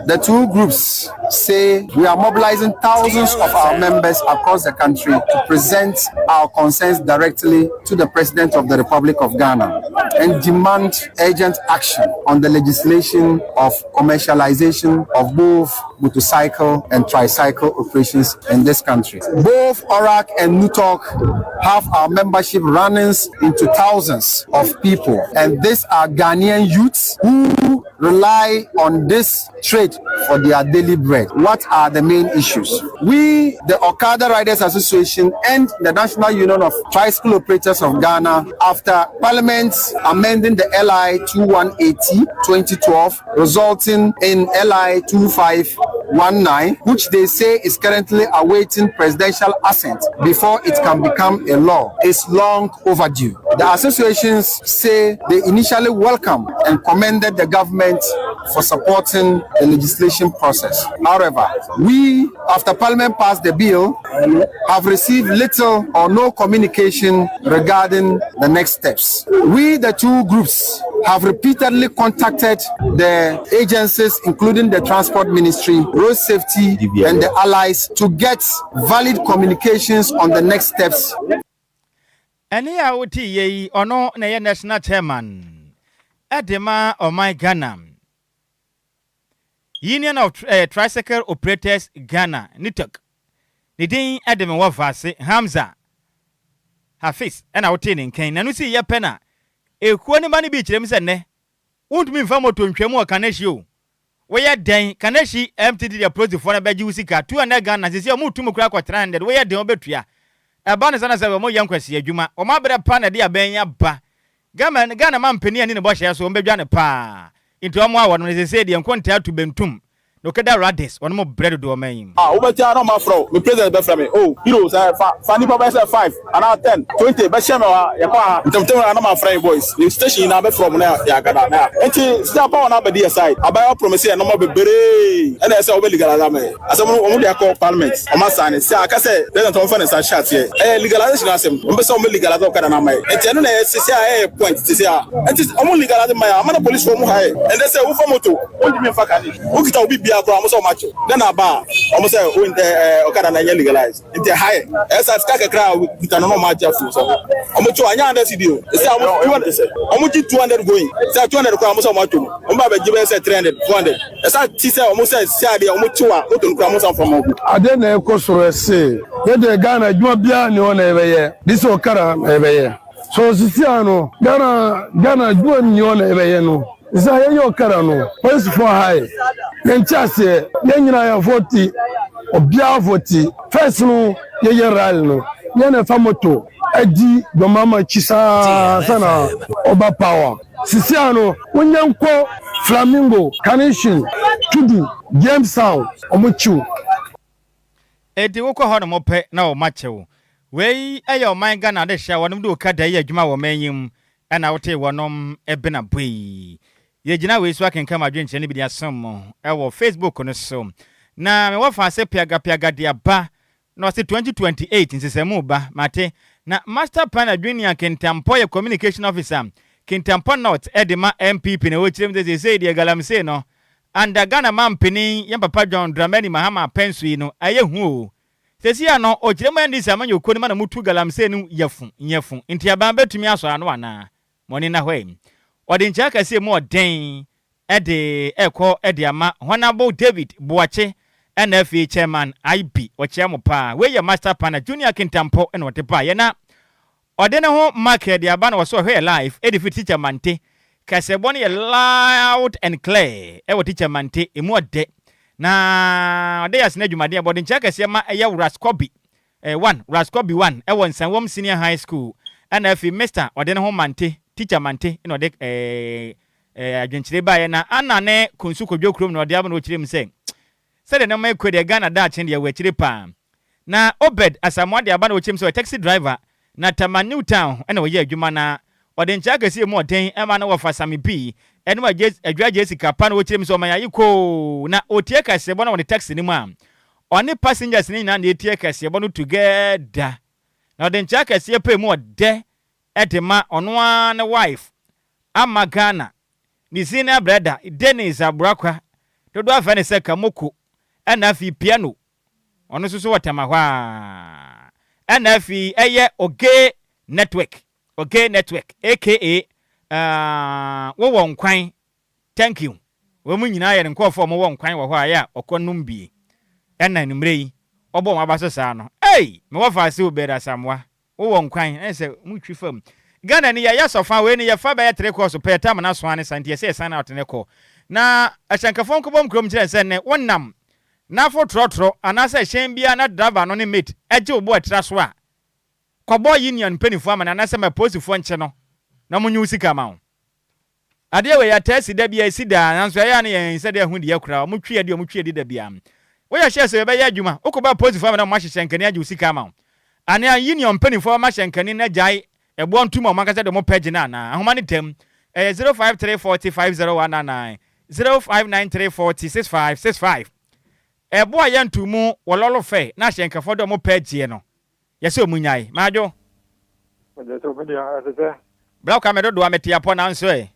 The two groups say we are mobilizing thousands of our members across the country to present our concerns directly to the President of the Republic of Ghana and demand urgent action on the legislation of commercialization of both motorcycle and tricycle operations in this country. Both ORAC and NUTOC have our membership runnings into thousands of people, and these are Ghanaian youths who rely on this trade for their daily bread. What are the main issues? We, the Okada Riders Association and the National Union of Tricycle Operators of Ghana, after Parliament amending the LI 2180 2012, resulting in LI 2519, which they say is currently awaiting presidential assent before it can become a law, is long overdue. The associations say they initially welcomed and commended the government for supporting the legislation process. However, we, after Parliament passed the bill, have received little or no communication regarding the next steps. We, the two groups, have repeatedly contacted the agencies, including the Transport Ministry, Road Safety, and the allies, to get valid communications on the next steps. Ɛnne a woteeɛ yi, ɔno na ɛyɛ National Chairman de ma ɔman Ghana Union of Tricycle Operators Ghana, NUTOG. Ne din de me wɔ Vase Hamza Hafiz na wotee ne nkan. N'ano sii yɛ pɛ na ekuo no ba no bi kyerɛ mu sɛ nnɛ wontumi mfa moto ntwam wɔ Kaneshie o. Woyɛ dɛn Kaneshie MTD deɛ polisifoɔ no bɛgye wo sika 200 Ghana sisi a wɔn tu mu koraa kɔ 300 woyɛ dɛn wobɛtua. Ɛba no saa na sɛ wɔn yɛ nkwasi adwuma. Wɔn abrɛ pa na ɛde abɛn yi aba. Ghana Ghana mampanin anni ne bɔhyɛ so wɔn bɛdwa no paa. Nti wɔn a wɔnom no sesei deɛ nkontaa tu bentum na okeda Radis wɔnom brɛ dodo ɔman yi mu. Ah wobɛte ara na ɔmo afrɛ wo, me president bɛfrɛ me, oh hero sɛ fa fa nnipa bɛyɛ sɛ five anaa ten, 20 bɛhyɛ me wɔ ha, yɛkɔ ha ntɛmntɛm ara na mafrɛ yɛn boys, yɛn station nyinaa bɛfrɛ ɔmo na yɛagada na yɛakɔ. Nti sisi a power no abɛdi yɛ side, aban aprɔmise yɛn nnoɔma bebree ɛna ɛyɛ sɛ wɔbɛ legalise ama yɛn. Asɛm no wɔn de akɔ parliament, wɔn asane, sɛ aka sɛ president ɔmfa ne nsa nhyɛ aseɛ, ɛyɛ legalisation asɛm, wɔn pɛ sɛ wɔn legalise ɔkada no ama yɛn, nti ɛno na ɛyɛ sisi a ɛyɛ point sisi a, nti wɔn legalise ma yɛn, ama na police foɔ wɔn ha yɛ, ɛndɛ sɛ wofa moto, wontumi nfa kane, wokita obi biara koraa wɔn sɛ wɔn akye wo, dɛn na aba a wɔn sɛ ɛɛ ɔkada no ɛnyɛ legalise, nti ɛha yɛ, ɛyɛ saa sika kakra a wokita no na wɔn agye afiri wo nsam, wɔn kye wo anyɛ hundred cedi o, sisi a wɔn wɔn gye 200 going, sɛ 200 koraa wɔn sɛ wɔn atwam, wɔn ba abɛgye bɛyɛ sɛ 300, 400. Ɛsan ti sɛ ɔmo sɛ sɛ adeɛ ɔmo kyew a moto no koraa ɔmo nsan fa ma obi. Adeɛ na ɛkɔ soro ɛse yɛ deɛ Ghana adwuma biara nni hɔ na yɛbɛyɛ de sɛ ɔkara na yɛbɛyɛ so sisi a no Ghana Ghana adwuma nni hɔ na yɛbɛyɛ no sɛ yɛyɛ ɔkara no polisifoɔ ha yɛ yɛn te aseɛ yɛn nyinaa yɛn fɔ ti obiara fɔ ti fɛs no yɛyɛ rally no yɛn na ɛfa moto ɛdi dɔmama akyi saa sana ɔba power. Sisi ano wonya nkɔ Flamingo, Carnation, Tudu, Jamestown, ɔmo kyiw. Enti wokɔ hɔnom pɛ na wɔakyɛ wo. Wei yɛ ɔman Ghana adehye a wɔnom de okada yɛ adwuma wɔ ɔman yi mu ɛna wotee wɔnom bena bue. Yɛgyina wei so akenkan mo adwenkyerɛ no bi de asom mo wɔ Facebook no so. Na me wɔfa ase piagapiaga de aba na ɔse 2028 nsesamu ba, mate. Na Master Planner Junior Kintampɔ yɛ Communication Officer Kintampɔ North de ma NPP na ɔkyerɛ mu sɛ seesei deɛ Galamsey no under Ghana mampanin yɛn papa John Dramani Mahama apɛnso yi no ayɛ hu o. Seesei ano ɔkyerɛ mu NDC amanyɔkuo no ma na wɔtu Galamsey no yafu nyafu nti aban bɛtumi asɔ ano anaa? Mo ani nna hɔ ɛ. Ɔde nkyea kɛse a emu ɔden de rekɔ de ama Honourable David Boakye ɛna afei Chairman IB. Ɔkyea mo paa. Wei yɛ Master Panel Junior Kintampo na ɔde baeɛ na ɔde ne ho mark de aba na ɔsɛ ɔhwɛ yɛ live de firi Teacher Mante. Kaseɛbɔ no yɛ loud and clear ɛwɔ Teacher Mante. Emu ɔdɛ. Na ɔde yɛ asene adwumaden a ɔde nkyea kɛseɛ ma ɛyɛ Ras Kobi 1, Rasco B1 wɔ Nsawam Senior High School ɛna afei Mister ɔde ne ho Mante, Teacher Mante na ɔde adwenkyerɛ baeɛ na Anna ne Kunsu Kodwo kurom na ɔde aba na ɔkyerɛ mu sɛ sɛdeɛ nneɛma rekɔ deɛ Ghana daakye deɛ wɔ akyire paa. Na Obed Asamoah de aba na ɔkyerɛ mu sɛ ɔyɛ taxi driver na Tama New Town na ɔyɛ adwuma na ɔde nkyɛ akɛseɛ mu ɔden ma no wɔfa Sami B ɛne Adwoa Jessica pa na ɔkyerɛ mu sɛ ɔman ayi koo na ɔtie kaseɛbɔ na wɔde taxi no mu a Ɔne passengers no nyinaa na etie kaseɛbɔ no together. Na ɔde nkyea kɛseɛ pɛ mu ɔdɛ de ma ɔno ara ne wife Ama Ghana, ne senior brother Dennis Aburakwa, dodoɔ afrɛ no sɛ Kamoko, ɛna afei Piano, ɔno nso so wɔ Tema hɔ ara, ɛna afei ɛyɛ Oge Network, Oge Network aka uh, Wowɔ Nkwan Thank you. Wɔn nyinaa yɛ ne nkurɔfoɔ a wɔwɔ nkwan wɔ hɔ a ɛyɛ a ɔkɔ nom bie. Ɛna anwummerɛ yi, ɔbɔ wɔn aba so saa no. Ei! Me wɔfa ase Obed Asamoah, wowɔ nkwan, ɛyɛ sɛ motwi fam. Ghana ni yɛyɛ sɔfa, wei no yɛfa bɛyɛ tre course pɛ, tam no aso ara ne saa nti yɛsɛ yɛsan out no kɔ. Na ahyɛnkafoɔ nkɔbɔ nkurom kyerɛ sɛ nnɛ wonam nafo trɔtrɔ anaasɛ hyɛn biara na driver no ne mate gye wo bo ɛtra so a, kɔbɔ union mpaninfoɔ amane anaasɛ ma apolisifoɔ nkye no na wɔnyi wo sika ma wo. Adeɛ wei ataa si da biara, ɛsi daa, nanso ɛyɛ a na yɛn nsa de ahu deɛ koraa, wɔn twi adi, wɔn twi adi da biara. Woyɛ hyɛ sɛ yɛbɛyɛ adwuma, wokɔba apolisifoɔ ama na wɔn ahyehyɛ nkani agye wo sika ama wo. Anaa union mpanimfoɔ bɛma hyɛnkani no agyae ɛboɔ ntom a wɔn ankasa de wɔn pɛ gye no anaa? Ahoma no tam, ɛyɛ 053 40 50199, 0593 40 6565. Ɛboɔ a yɛnto mu wɔ lɔlɔ fɛ na ahyɛnkafoɔ de wɔn pɛ gyeɛ no, Yɛsɛ ɔmu nyae. Madwo. Megye so me nua ɛte sɛ. Bra Kwame dodoɔ a mete apɔ nanso ɛ.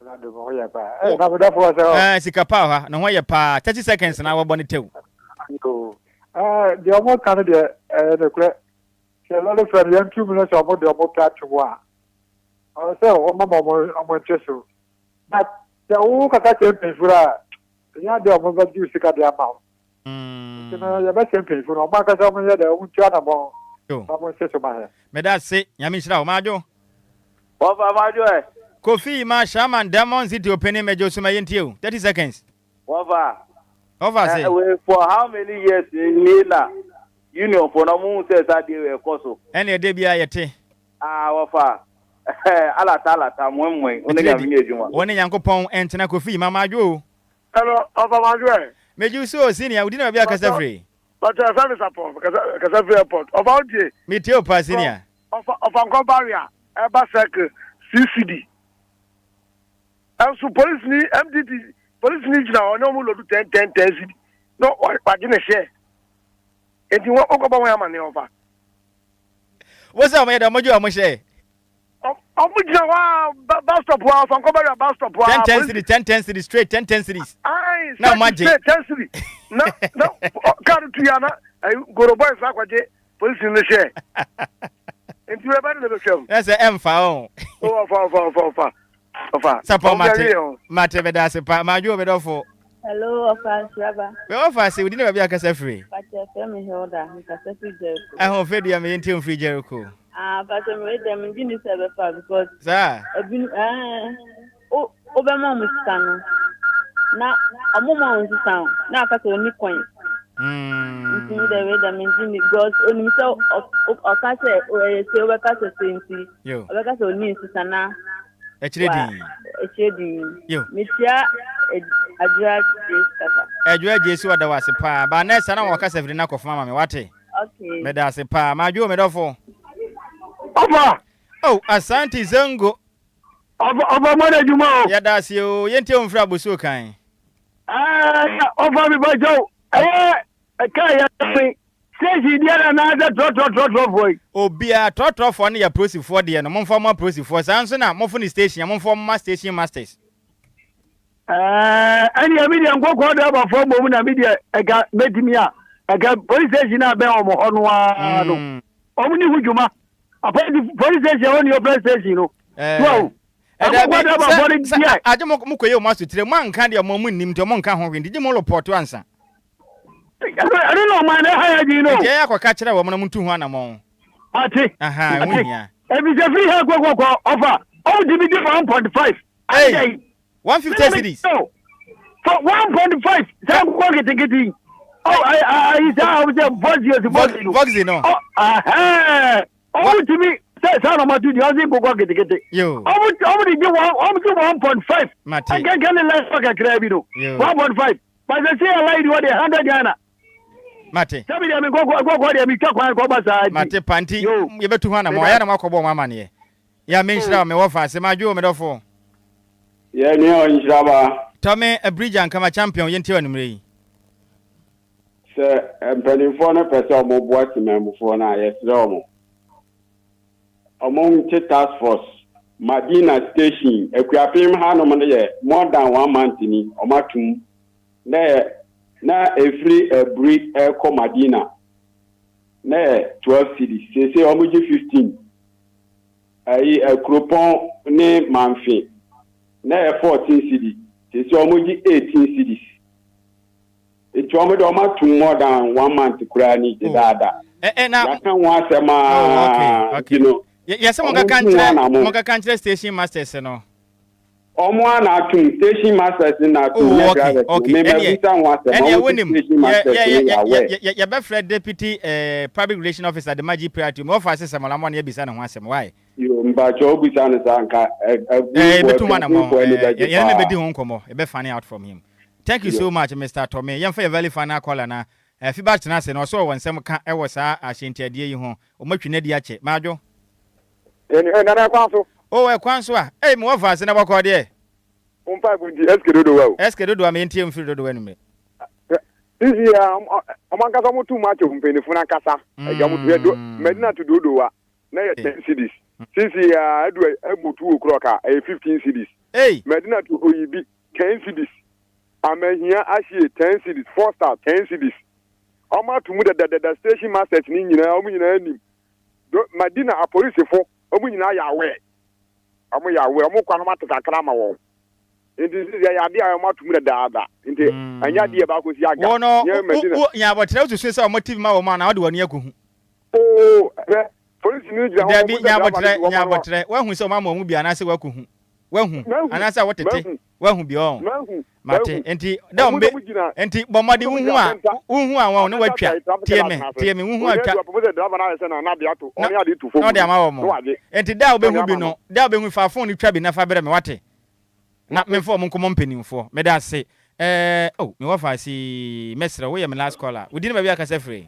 Na de ho yɛ paa. Ɛ na medɔfo wɔ sɛ hɔ. Ɛɛ sika paa ɔha ne ho yɛ paa 30 seconds na wɔbɔ ne tɛw. Ayo. Ɛɛ deɛ ɔmo ka no deɛ ɛyɛ nokorɛ. Sɛ lɔre fɛ no yɛn tu mu no sɛ ɔmo de ɔmo pɛ ato mu a. Ɔwɔ sɛ ɔmo ma ɔmo ɔmo nte so. But sɛ wo kasa kyerɛ mpanyinfoɔ a ɛnyɛ adeɛ a ɔmo bɛgye wo sika de ama wo. Nti no yɛbɛsrɛ mpanyinfo no ɔmo ankasa ɔmo nyɛ dɛ ɔmo ntu anamɔn na ɔmo nsi so ma hɛn. Meda ase, Nyame nhyira wo. Madwo. Wɔfa madwo ɛ. Kofi Yima Shaman Diamond City Opanin Mɛgye wo so ma yɛntie o 30 seconds. Wɔfa. Wɔfa ase. Eh, wei for how many years nie na union fo na ɔmo hu sɛ saa deɛ wei ɛkɔ so. Ɛne ɛdɛ biara yɛte. Ah wɔfa. Alata alata moe moe wo ne Nyame nyɛ adwuma. Wo ne Nyankopɔn ntena Kofi Yima madwo o. Hello, Ɔfa Madwo ɛ? Megye wo so o, senior, wo din na baabi a kasa firi? Pacho, yɛfrɛ me Sapon, mekasa kasa firi airport. Ɔfa wo tie? Me tie wo paa, senior. Ɔfa, ɔfa nkɔ barrier, ɛba circle, CCD. Ɛnso polisi ni, MTT, polisi ni gyina hɔ, ne ɔmo lodu 10 10 10 cedi. Na wagye ne share. Enti wokɔ bɔ ho amaneɛ ɔfa. Wo sɛ ɔmo yɛ dɛ, ɔmo gye ɔmo share. Ɔmo gyina hɔ a bus stop hɔ a ɔfa nkɔbɛwia bus stop hɔ a. 10 10 cedis 10 10 cedis straight 10 10 cedis. Ayi na ɔmo agye. Straight 10 cedis na na kaa no tu ya na ayi goro boys na akɔgye polisi no hyɛ. Nti wɛ bɛ de na bɛ twɛm. Ɛsɛ ɛnfa o. O ɔfa ɔfa ɔfa ɔfa ɔfa. Sapɔ mate mate bɛ da ase pa madwo bɛ dɔfo. Hello, Ɔfa Nhyiraba. Me ɔfa ase, wo din ne baabi a kasa firi? Pakyɛ frɛ me Hilda, me kasa firi Jericho. Ɛho fɛ dua me yɛntie mfiri Jericho. Ah, pakyɛ me wei deɛ me gye ni sɛ ɛbɛfa because. Saa. Ebi ɛɛ o wobɛma ɔmo sika no na ɔmo ma wɔn sika o na aka sɛ ɔni coins. Nti mi deɛ wei deɛ me gye ni because onim sɛ ɔka sɛ ɛyɛ se ɔbɛka sɛ se nti ɔbɛka sɛ ɔni nsesa na. Ɛkyerɛ din. Ɛkyerɛ din. Yo. Mekyia. Adwoa Gyesi kasa. Adwoa Gyesi ɔda wo ase paa. Ba nɛɛsa na ma wakasa firi no akɔ fam ama me wate. Okay. Meda ase paa. Madwo me dɔfo. Ɔfa. Oh, Asante Zongo. Ɔfa ɔfa mo na adwuma o. Yɛda ase o. Yɛntie wo mfiri abosuo kan. Ɛɛ ɔfa mi ba kyɛw. Ɛyɛ ɛka yɛ me station biara anaasɛ trɔtrɔtrɔtrɔfoɔ yi. Obiara, trɔtrɔfoɔ no yɛ apolisifoɔ deɛ no, momfa mma apolisifoɔ. Saa nso na mofo no station a, momfa mma station masters. Ɛɛ ɛnneɛ me deɛ nkɔkɔɔ driverfoɔ mmom na me deɛ ɛka mɛtumi a ɛka police station a bɛn wɔn hɔ no ara no wɔn ni ho dwuma. Apolisi police station hɔ ni ɔpɛ station no. Ɛɛ ɛdabi sɛ sɛ agye mo mo kɔ yɛ wɔn asotire mo anka deɛ mo mo nnim nti wɔn nka ho hwee nti gye mo lopɔto ansa. Ɛno na ɔman no ɛha yɛ adwene no. Nti ɛyɛ akɔka kyerɛ wɔn na mo ntu ho anamɔn. Ate. Aha ɛho hia. Efisɛ firi ha kɔ kɔkɔ ɔfa ɔmo ti bi di 1.5. Hey. 150 cedis. For 1.5 saa nkokɔ nketenkete yi. Oh, ayi saa ɔmo sɛ voxy osi voxy no. Voxy no. Oh, ahɛn. Ɔmo tumi sɛ saa na ɔmo ato di ɔsi nkokɔ nketenkete. Yo. Ɔmo ɔmo de gye one ɔmo gye 1.5. Mate. Nkankan ne lɛsɔ kakra bi no. Yo. 1.5. Pasɛ se alayi di hɔ de 100 Ghana. Mate. Sɛbi deɛ me nkokɔ nkokɔ deɛ metwa kwan kɔ ba saa nti. Mate panti. Yɛbɛtu ho anamɔ. Ayɛ na mo akɔbɔ ɔmo amaneɛ. Ya me nhyira wo me wɔfa ase madwo wo me dɔfo. Yɛ nua ɔnhyira ba. Tɔ me bridge anka ma champion yɛntie wo anwummerɛ yi. Sɛ mpaninfoɔ no pɛ sɛ ɔmo boa temanmufoɔ no a yɛsrɛ ɔmo ɔmo nte task force Madina station Akuapem ha nom no yɛ more than one month ni ɔmo atum na yɛ na ɛfiri Aburi ɛkɔ Madina na yɛ 12 cedis seesei ɔmo gye 15. Ayi Akuropɔn ne Mamfe na ɛyɛ 14 cedi sese ɔmo gye 18 cedis nti ɔmo de ɔmo atum more than one month koraa ni dedaada yaka ho asɛm aa nti no Yɛsɛ ɔmo monkaka ntu ho nkyerɛ anamo. monkaka nkyerɛ station masters no. Ɔmo ara na atum station masters no na atum Oh nyɛ okay drivers no okay me ɛneɛ mabisa ho asɛm ɛneɛ ɔmo se wonim station yɛ masters yɛ no yɛ yɛ yɛ aware. yɛ yɛbɛfrɛ deputy eh, public relation officer de ma GPRT me wɔfa ase sɛ mɔlamɔ ne yɛbisa ne ho asɛm why. Yo, mpakyɛ wobisa no saa nka Eh, abuifoɔ yɛbɛtu ho anamɔ akuafoɔ ani eh, bɛgye yɛne no paa. bɛdi ho nkɔmmɔ yɛbɛ find out from him thank you Yo. so much Mr. Tome yɛmfa yɛ very final caller na eh, Fiba tena ase na ɔsɛ ɔwɔ nsɛm ka ɛwɔ saa ahyɛntiadeɛ yi ho ɔmatwi no adi akyɛ madwo Ɛni ɛ nana ɛkwan so. Oh ɛkwan so a ei mewɔ faase na bɔkɔɔ deɛ. Wo mpaebɔ nti SK Dodowa o. SK Dodowa me ntie mfiri Dodowa anumere. This year ɔmo ankasa ɔmo tu mu akyɛ mpanyinfo no ankasa ɛgya ɔmo tu yɛ do Medina to Dodowa na yɛ 10 cedis this year ɛdu ɛbɔ 2 o'clock a ɛyɛ 15 cedis Ei. Medina to Oyibi 10 cedis Amahia Ashie 10 cedis Foster 10 cedis ɔmo ato mu dɛdɛdɛdɛ station masters ne nyinaa ɔmo nyinaa nim Do Madina apolisifo ɔmo nyinaa yɛ aware ɔmo yɛ aware ɔmo kɔ a na ɔmo ate kakra ama wɔn nti sisi ɛyɛ adeɛ a ɔmo ato mu dadaada nti ɛnyɛ adeɛ ɛba akɔsi aga Wo no nyɛ wo Madina. wo nya abɔkyerɛ wosusu sɛ ɔmo TV ma wɔn anaa wode w'ani akɔhu. Oo hwɛ polisi no gyina hɔ Dabi ɔmo sɛ nya driver no abɔkyerɛ si hɔ nya ma no a. abɔkyerɛ woahu sɛ ɔmo ama wɔn bi anaasɛ woakɔhu. Wahu Mahu, anaasɛ wotete mahu, wahu bi ɔn mahu, mate mahu. nti dɛ Ɔmo ɔmbe sɛ ɔmo gyina, nti bɔ mmɔden ɔmo wohu gyina a center, wohu a wɔn ne center watwa side traffic tie light me no ase. tie me wohu Onya atwa du a, pɔpɔ sɛ driver no ayɛ sɛ na n'ade ato, na ɔne ade to fam na ɔde no, ama na wɔn wagye, nti da a na ɔde wobɛhu bi ama no no. da a wobɛhu fa phone no twa bi na fa brɛ me wate na Mate. memfa wɔn nkɔmmɔ mpanimfoɔ meda ase ɛɛ oh mewɔ faase mɛsrɛ woyɛ me last caller wodi ne baabi akasa firi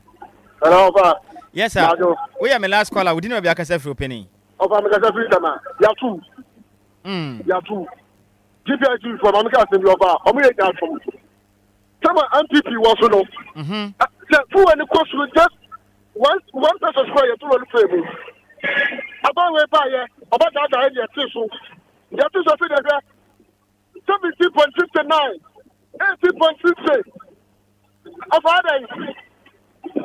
Hello, ɔfa. yes sir Madwo. woyɛ me last caller wodi ne baabi akasa firi opanin Ɔfa mekasa firi dama. Yatum. Mm. Yatum. GPIT fo maame ka asɛm bi ɔfa. Ɔmo yɛ nyaatwom. Sɛma MPP wɔ so no. Mhm. Sɛ fuel no kɔ soro just one one person square yɛto lɔri fɛ mu. Aban wei baayɛ ɔba daadaa yɛ deɛ ɛte so. Deɛ ɛte so afei deɛ hwɛ 17.59 18.60 ɔfa adɛn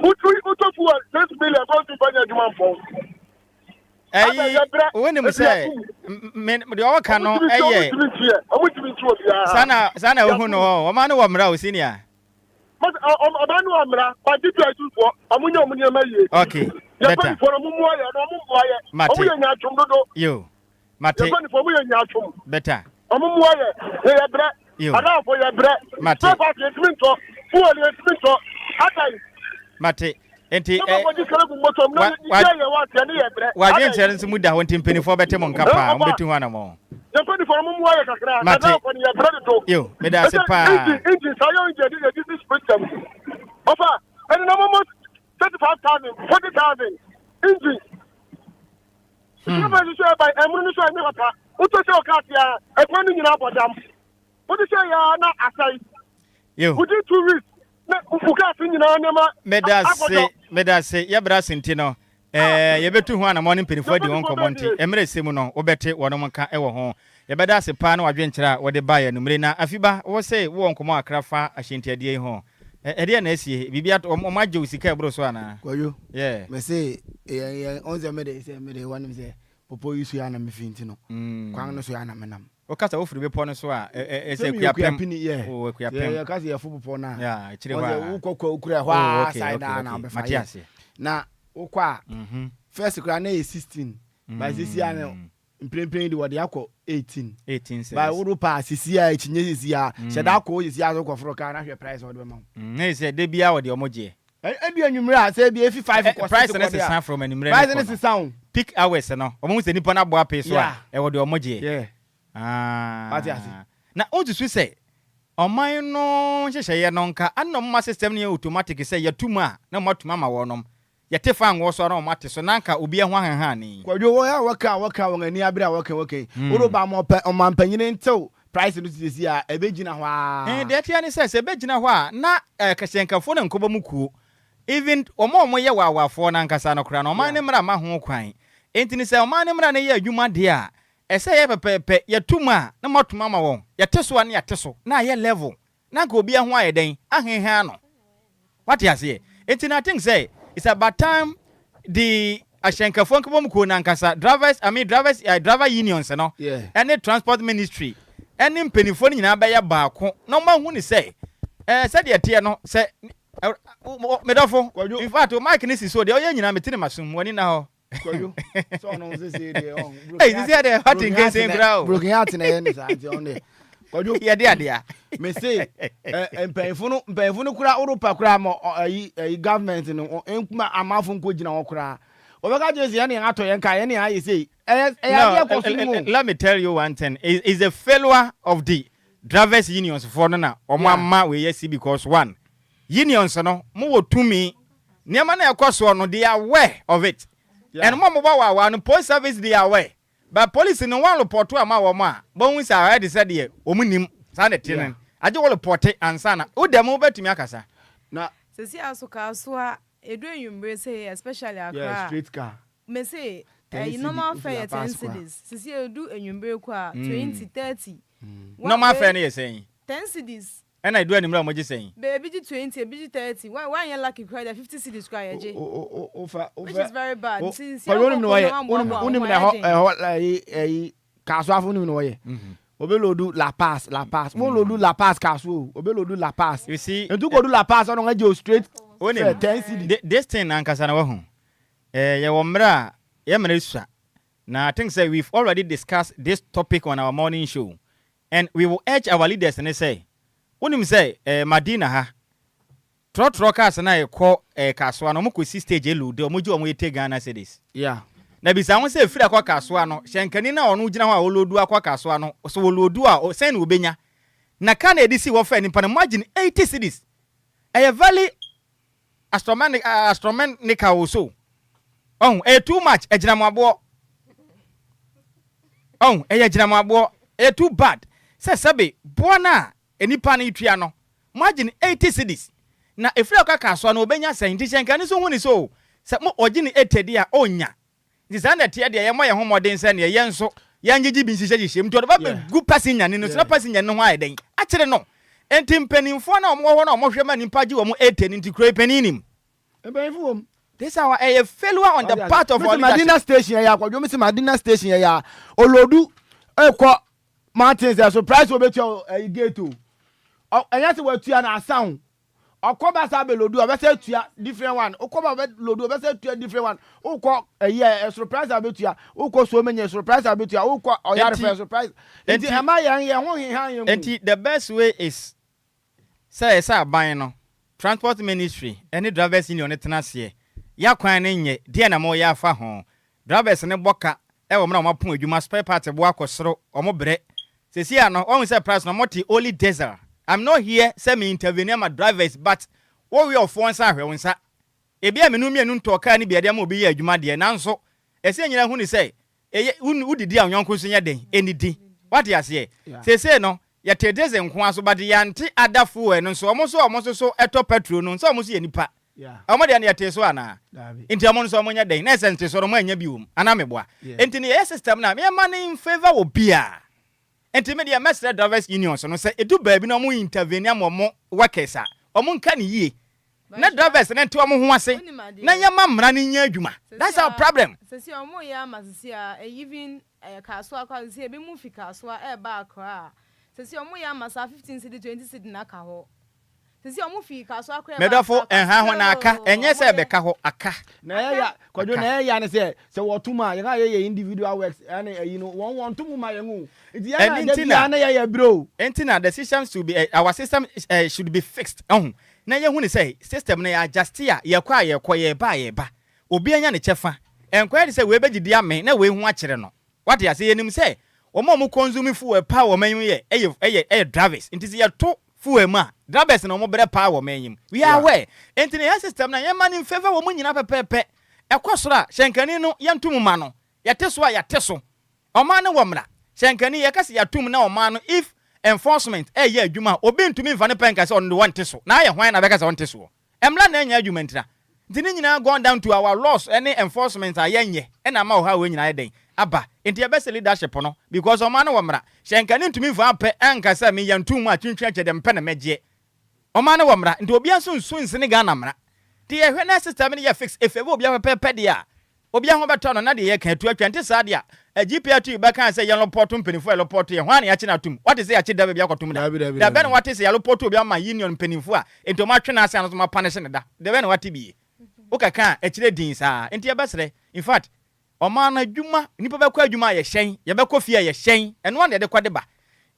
wotu wotɔ fuel 6 million kɔ nso fa nyɛ adwuma mpɔn. Ɛyi wonim sɛ me deɛ ɔka no ɛyɛ saa na saa na wohu no hɔ ɔma no wɔ mmara o senior. Ɔba no wɔ mmara ba gye asufoɔ ɔmo nyɛ ɔmo nneɛma yie. Okay better. Yɛpɛ nifoɔ no ɔmo mmoa yɛ na ɔmo mmoa yɛ. Mate. Ɔmo yɛ nyaatwom dodo. Yo mate. Yɛpɛ nifoɔ ɔmo yɛ nyaatwom. Better. Ɔmo mmoa yɛ yɛ yɛ brɛ. Yo. Adaafo yɛ brɛ. Mate. Spare part yɛ ntumi ntɔ. Fuel yɛ ntumi ntɔ. Adan. Mate. Nti ɛ. Wadwenkyerɛ no nso mu da hɔ nti mpanimfoɔ bɛte mo nka paa wɔn bɛtu ho anamɔ. Yɛn mpanyinfoɔ no mommoa yɛ kakra. Mate. Ghanafoɔ no yɛbrɛ dodo. Yo, meda ase Ɛsɛ paa. engine engine saa yɛ engine yɛde yɛde si system. Ɔfa ɛnenam almost 35,000 40,000 engine. Nkurɔfoɔ nso so ɛba ɛmono no so ɛnyɛ papa. Wotɔ sɛ ɔka ase a ɛkwan no nyinaa bɔ dam. Wode sɛ yɛ a na asɛe. Yo. Within 2 weeks na wo kaa ase nyinaa nneɛma Meda ase, akɔdɔ. meda ase. Yɛbrɛ ase nti no, ɛɛ yɛbɛtu ho anamɔ ne mpanimfoɔ adi wɔn nkɔmmɔ nti, mmerɛ ɛsɛ mu no, wobɛte wɔnom nka wɔ ho. Yɛbɛda ase paa ne w'adwenkyerɛ a wode baeɛ anumere. Na Afiba, wo se wowɔ nkɔmmɔ kakra fa ahyɛntiadeɛ yi ho. Ɛ ɛdeɛn na asie? Biribi ato, wɔn wɔn agye wo sika a ɛboro so anaa? Kwadwo, Yeah. mese yɛn yɛn ɔn sɛ mede sɛ mede wanim sɛ pɔpɔ yi so yɛ a na mefi nti no, kwan no so yɛ a na menam. Woka sɛ wofiri bepɔ no so a, ɛ ɛ ɛsɛ Sɛ meyɛ Akuapem. Akuapini, yeah. Oh, Sɛ Akuapem. yɛka sɛ yɛfo bepɔ no a, Yeah, akyire ɔn hɔ sɛ a. wokɔ kwawu kura ɛhɔ Oh, ara okay, side okay, a na okay. wobɛfa, Mate yeah. aseɛ. Na wokɔ a, first koraa na ɛyɛ 16, but seesei a no, mprempren yi de wɔde akɔ 18. 18 cedis. But woro paa sisi a akyinnye sisi a, hyɛ da kɔ sisi a so kɔforo kaa na hwɛ price a wɔde bɛma wo. Na ɛsɛ da biara wɔde wɔn gyeɛ. Edu anwummere a sɛ ebi efi 5 kɔ 6 Price no kɔ de a. sesa from anwummere no Price kɔ no no. sesa o. Peak hours no, wɔn hu sɛ nipa no abɔ apee so a, ɛwɔ deɛ wɔn gyeɛ. Yeah. Ah. Wate ase. Na wonsusu sɛ ɔman no nhyehyɛeɛ no nka ana wɔn ma system no yɛ automatic sɛ yɛto mu a na wɔn atum ama wɔnom. Yɛte fangoo so a na wɔn ate so na anka obiara ho ahenhan ne yi. Kwadwo, wɔn a wɔka a wɔka wɔn ani abere a wɔka wɔka yi, woroba ma ɔpɛ ɔmampanyini ntew price no so sisi a, ɛbɛgyina hɔ ara. Ɛɛ, deɛ ɛteɛ ne sɛ, sɛ ɛbɛgyina hɔ a, na ɛɛ hyɛnkafoɔ no nkɔbɔ mu kuo. Even wɔn a wɔyɛ waawaafoɔ no ankasa no koraa no, ɔman no mmara mma ho kwan. Enti no sɛ ɔman no mmara no yɛ adwuma deɛ a, ɛsɛ ɛyɛ pɛpɛɛpɛ, yɛto mu a, na moato mu ama wɔn, yɛte so a na yɛate so, na ayɛ level. Na anka obiara ho ayɛ dɛn? Ahenhan no. Wate aseɛ? Enti no I think sɛ it's about time the ahyɛnkafoɔ nkabom kuo no ankasa, drivers, I mean drivers, uh, driver unions no, ɛne transport ministry, ɛne mpanimfoɔ no nyinaa bɛyɛ baako na wɔn ahu ne sɛ, ɛɛ sɛdeɛ ɛteɛ no, sɛ, medɔfo, in fact, o mic ne si so deɛ ɔyɛ nyinaa mete ne masom, w'ani na hɔ. Kwadwo sɛ ɔno sese deɛ ɔn. Ɛyi sisi deɛ ɔte nkensen kura o. Broken heart na ɛyɛ ne saa nti ɔn deɛ. Kwadwo yɛde adeɛ. Mese ɛ mpanyinfo no mpanyinfo no kura oropa kura ma ɛyi ɛyi government no nkuma amanfo nko gyina hɔ koraa. Ɔbɛka kyerɛ sɛ yɛn ne yɛn atɔ yɛn ka yɛn ne yɛn ayɛ sei. Ɛyɛ ɛyɛ adeɛ kɔ so mu. Let me tell you one thing is is the failure of the drivers unions foɔ no na wɔn ama wei asi because one Unions no mo wɔ tumi nneɛma no a ɛkɔ soɔ no they are aware of it and mo a mo bɔ waawaa no police service they are aware but police no wɔn repɔto ama wɔn a bɔhu sɛ ayɛ de sɛ deɛ wɔn nim saa na ɛte no agye wɔ repɔte ansa na wo dɛm wobɛtumi akasa. Na. Sɛsi a so kaa so a ɛdu anwummere sei especially Accra Yeah, straight car. Me se ɛyi normal fare yɛ 10 cedis sɛsi a ɛdu anwummere kɔ a 20, 30. Normal fare no yɛ sɛn? 10 cedis. Ɛna edu anwummerɛ a wɔgye sɛn? Bɛ ebi gye 20, ebi gye 30, wa wanyɛ lucky koraa deɛ 50 cedis koraa yɛgye. Wofa Which is very bad. Nti nsi Kwadwo wonim akɔ ne kurom wɔyɛ na wamboaboa wonim wo ho wonim na ayɛ ɛhɔ den. ɛhɔ ɛyi ɛyi Kasoafo wonim ne wɔyɛ. Obe lodu La Paz La Paz mo lodu La Paz Kaso o obe lodu La Paz. You see. Nti kodu La Paz ɔno ɔgye o straight Wonim fare 10 cedi. This thing ankasa na wahu eh yɛwɔ mmerɛ a yɛ mmerɛ sua na I think sɛ we've already discussed this topic on our morning show And we will urge our leaders ne sɛ, wonim sɛ eh, Madina ha, trɔtrɔ cars no a ɛkɔ eh, Kasoa no, wɔn kɔsi stage elude, wɔn gye wɔn 80 Ghana cedis. Yeah. Na bisa ho sɛ efiri akɔ Kasoa no, hyɛnkani no a ɔno gyina hɔ a ɔloodu akɔ Kasoa no, sɛ wɔloodu a, sɛn na wɔbɛnya? Na car no a yɛde sii hɔ faa nipa no, moagye no 80 cedis. Ɛyɛ very astronomical o so. Ɔho, ɛyɛ too much, agyinamoaboɔ. Ɔho, ɛyɛ agyinamoaboɔ. Ɛyɛ too bad. Sɛ sɛbe, boɔ no a nnipa no tua no, moagye no 80 cedis. Na ɛfiri akɔ Kasoa no, ɔbɛnya sɛn? Nti hyɛnkani nso hu ne sɛ o, sɛ mo, ɔgye no 80 deɛ a, ɔnnya. Nti saa na ɛteɛ deɛ, yɛmmɔ yɛn ho mmɔden sɛ neɛ yɛn nso yɛngyegye bi nhyehyɛhyehyɛ mu. Nti ɔde ba bɛgu passenger ni no so na passenger no ho ayɛ dɛn? Akyere no. Nti mpanimfoɔ no a wɔwɔ hɔ no a wɔhwɛ ma nnipa gye wɔn 80 no nti kuro yi panin nim. Mpanyinfo wɔ mu. This our ɛyɛ failure on the part of our leadership. Mesi Madina station ɛyɛ akɔdwo mesi Madina station ɛyɛ a olodu ɛkɔ mountains ɛso price obetua ɛyi gate o ɛnyɛ sɛ watua na asan o ɔkɔ ba saa bɛ lodu ɔbɛsɛ atua different one okɔ ba bɛ lodu ɔbɛsɛ atua different one okɔ ɛyi ɛ ɛsoro price a bɛtua okɔ so menye ɛsoro price a bɛtua okɔ ɔyarefɛ ɛsoro price nti ɛma yɛn yɛn ho hehan yɛn mu. Nti the best way is sɛ ɛsɛ aban no, transport ministry ɛne drivers union no tena aseɛ, yɛ akwan no nyɛ, deɛ na moyɛ afa ho, drivers no bɔ ka. Ɛwɔ mmerɛ a wɔn apon adwuma spare parts bo akɔ soro wɔn brɛ Seesei a no wahu sɛ price no wɔte only diesel I'm not here sɛ me intervene ama drivers but wo we ɔfoɔ nsa ahwɛ wo nsa Ebia me ne wo mmienu ntɔɔ car no bi a yɛde ama obi yɛ adwuma deɛ nanso ɛsɛ yɛn nyinaa hu no sɛ ɛyɛ wo didi a wo yɔnko nso nyɛ dɛn ɛnnidi Wate aseɛ Seesei no yɛte diesel nko ara so but yɛante other fuel no nso wɔn nso a wɔn nso so tɔ petrol no nsɛ wɔn nso yɛ nnipa Wɔn deɛ no yɛtee so anaa? Nti wɔn nso wɔnyɛ dɛn? Na ɛsɛ ntesoɔ no wɔannya bi wɔ mu anaa meboa? Nti no yɛyɛ system no a yɛma no in favour wɔ biara. Nti me deɛ mɛsrɛ drivers unions no sɛ ɛdu baabi na wɔn intervene ama wɔn workers a, wɔn nka no yie na drivers no nte wɔn ho ase na yɛma mmara no nyɛ adwuma. That's our problem. Sɛsi a wɔn yɛ ama sɛsi a even Kasoa koraa sɛsi a ebi mo fi Kasoa ɛɛba Accra a sɛsi a wɔn yɛ ama saa 15 cedi 20 cedi no aka hɔ. Me dɔfo, nha ho na aka, ɛnyɛ sɛ ɛbɛka hɔ, aka. Na ɛyɛ ya, Kwadwo, na ɛyɛ ya ne sɛ, sɛ wɔto mu a, yɛn a yɛyɛ individual works ɛne ɛyi no, wɔn wɔnto mu ma yɛn o. Nti yɛn Ɛno a da nti na, biara na yɛyɛ brɛ o. nti na the system should be, eh, our system eh, should be fixed, ɔho, na yɛhu ne sɛ system no yɛ adjust a, yɛkɔ a yɛkɔ, yɛba a yɛba, obiara nya ne kyɛfa, ɛnkɔyɛ te sɛ wei bɛgyidi amee na wei ho akyere no. Wate aseɛ? Yɛnim sɛ wɔn a wɔn consume fuel paa wɔ ɔman yi mu yɛ ɛyɛ ɛyɛ ɛyɛ drivers. Nti sɛ yɛto fuel mu a, drivers na wɔn brɛ paa wɔ ɔman yi mu. We are aware. Nti no yɛn system no a yɛmma no nfavour wɔn nyinaa pɛpɛɛpɛ. Ɛkɔ soro a, hyɛnkani no yɛnto mu ma no. Yɛte so a, yɛate so. Ɔman no wɔ mmara. Hyɛnkani, yɛka sɛ yɛato mu na ɔman no if enforcement ɛreyɛ adwuma a, obi ntumi mfa ne pɛ nka sɛ ɔno de ɔnte so. Na ayɛ hwan na bɛka sɛ ɔnte soɔ? Mmra na ɛnyɛ adwuma ntira. Nti ne nyinaa gone down to our laws ne enforcement a yɛnyɛ na ama ɔhaw wei nyinaa ayɛ dɛn? Aba. Nti yɛbɛsɛ leadership no because ɔman no wɔ mmra. Hyɛ nka ne ntumi mfa apɛ anka sɛ me yɛnto mu a twintwin akyɛ deɛ mepɛ na mɛgyeɛ. Ɔman no wɔ mmra nti obiara nso nsu nsene Ghana mmra. Nti yɛhwɛ na system no yɛ fix ɛfavour obiara pɛpɛɛpɛ deɛ a Obiara ho bɛtɔ no na deɛ yɛka atu atwa nte saa deɛ a GPRTU bɛkaa sɛ yɛnlɔpɔto mpaninfoɔ a yɛlɔpɔto yɛ hwan na yɛakye no atom? Woate sɛ yɛakye da baabi akɔtom da? Da bɛn na woate sɛ yɛalɔpɔto obi ama union mpaninfoɔ a enti wɔn atwe n'ase ano so wɔapanehye no da? Da bɛn na woate bie? Wokɛka a ɛkyerɛ din saa nti yɛbɛsrɛ in fact ɔman no adwuma nnipa bɛkɔ adwuma a yɛhyɛn yɛbɛkɔ fie a yɛhyɛn ɛno ara na yɛde kɔ de ba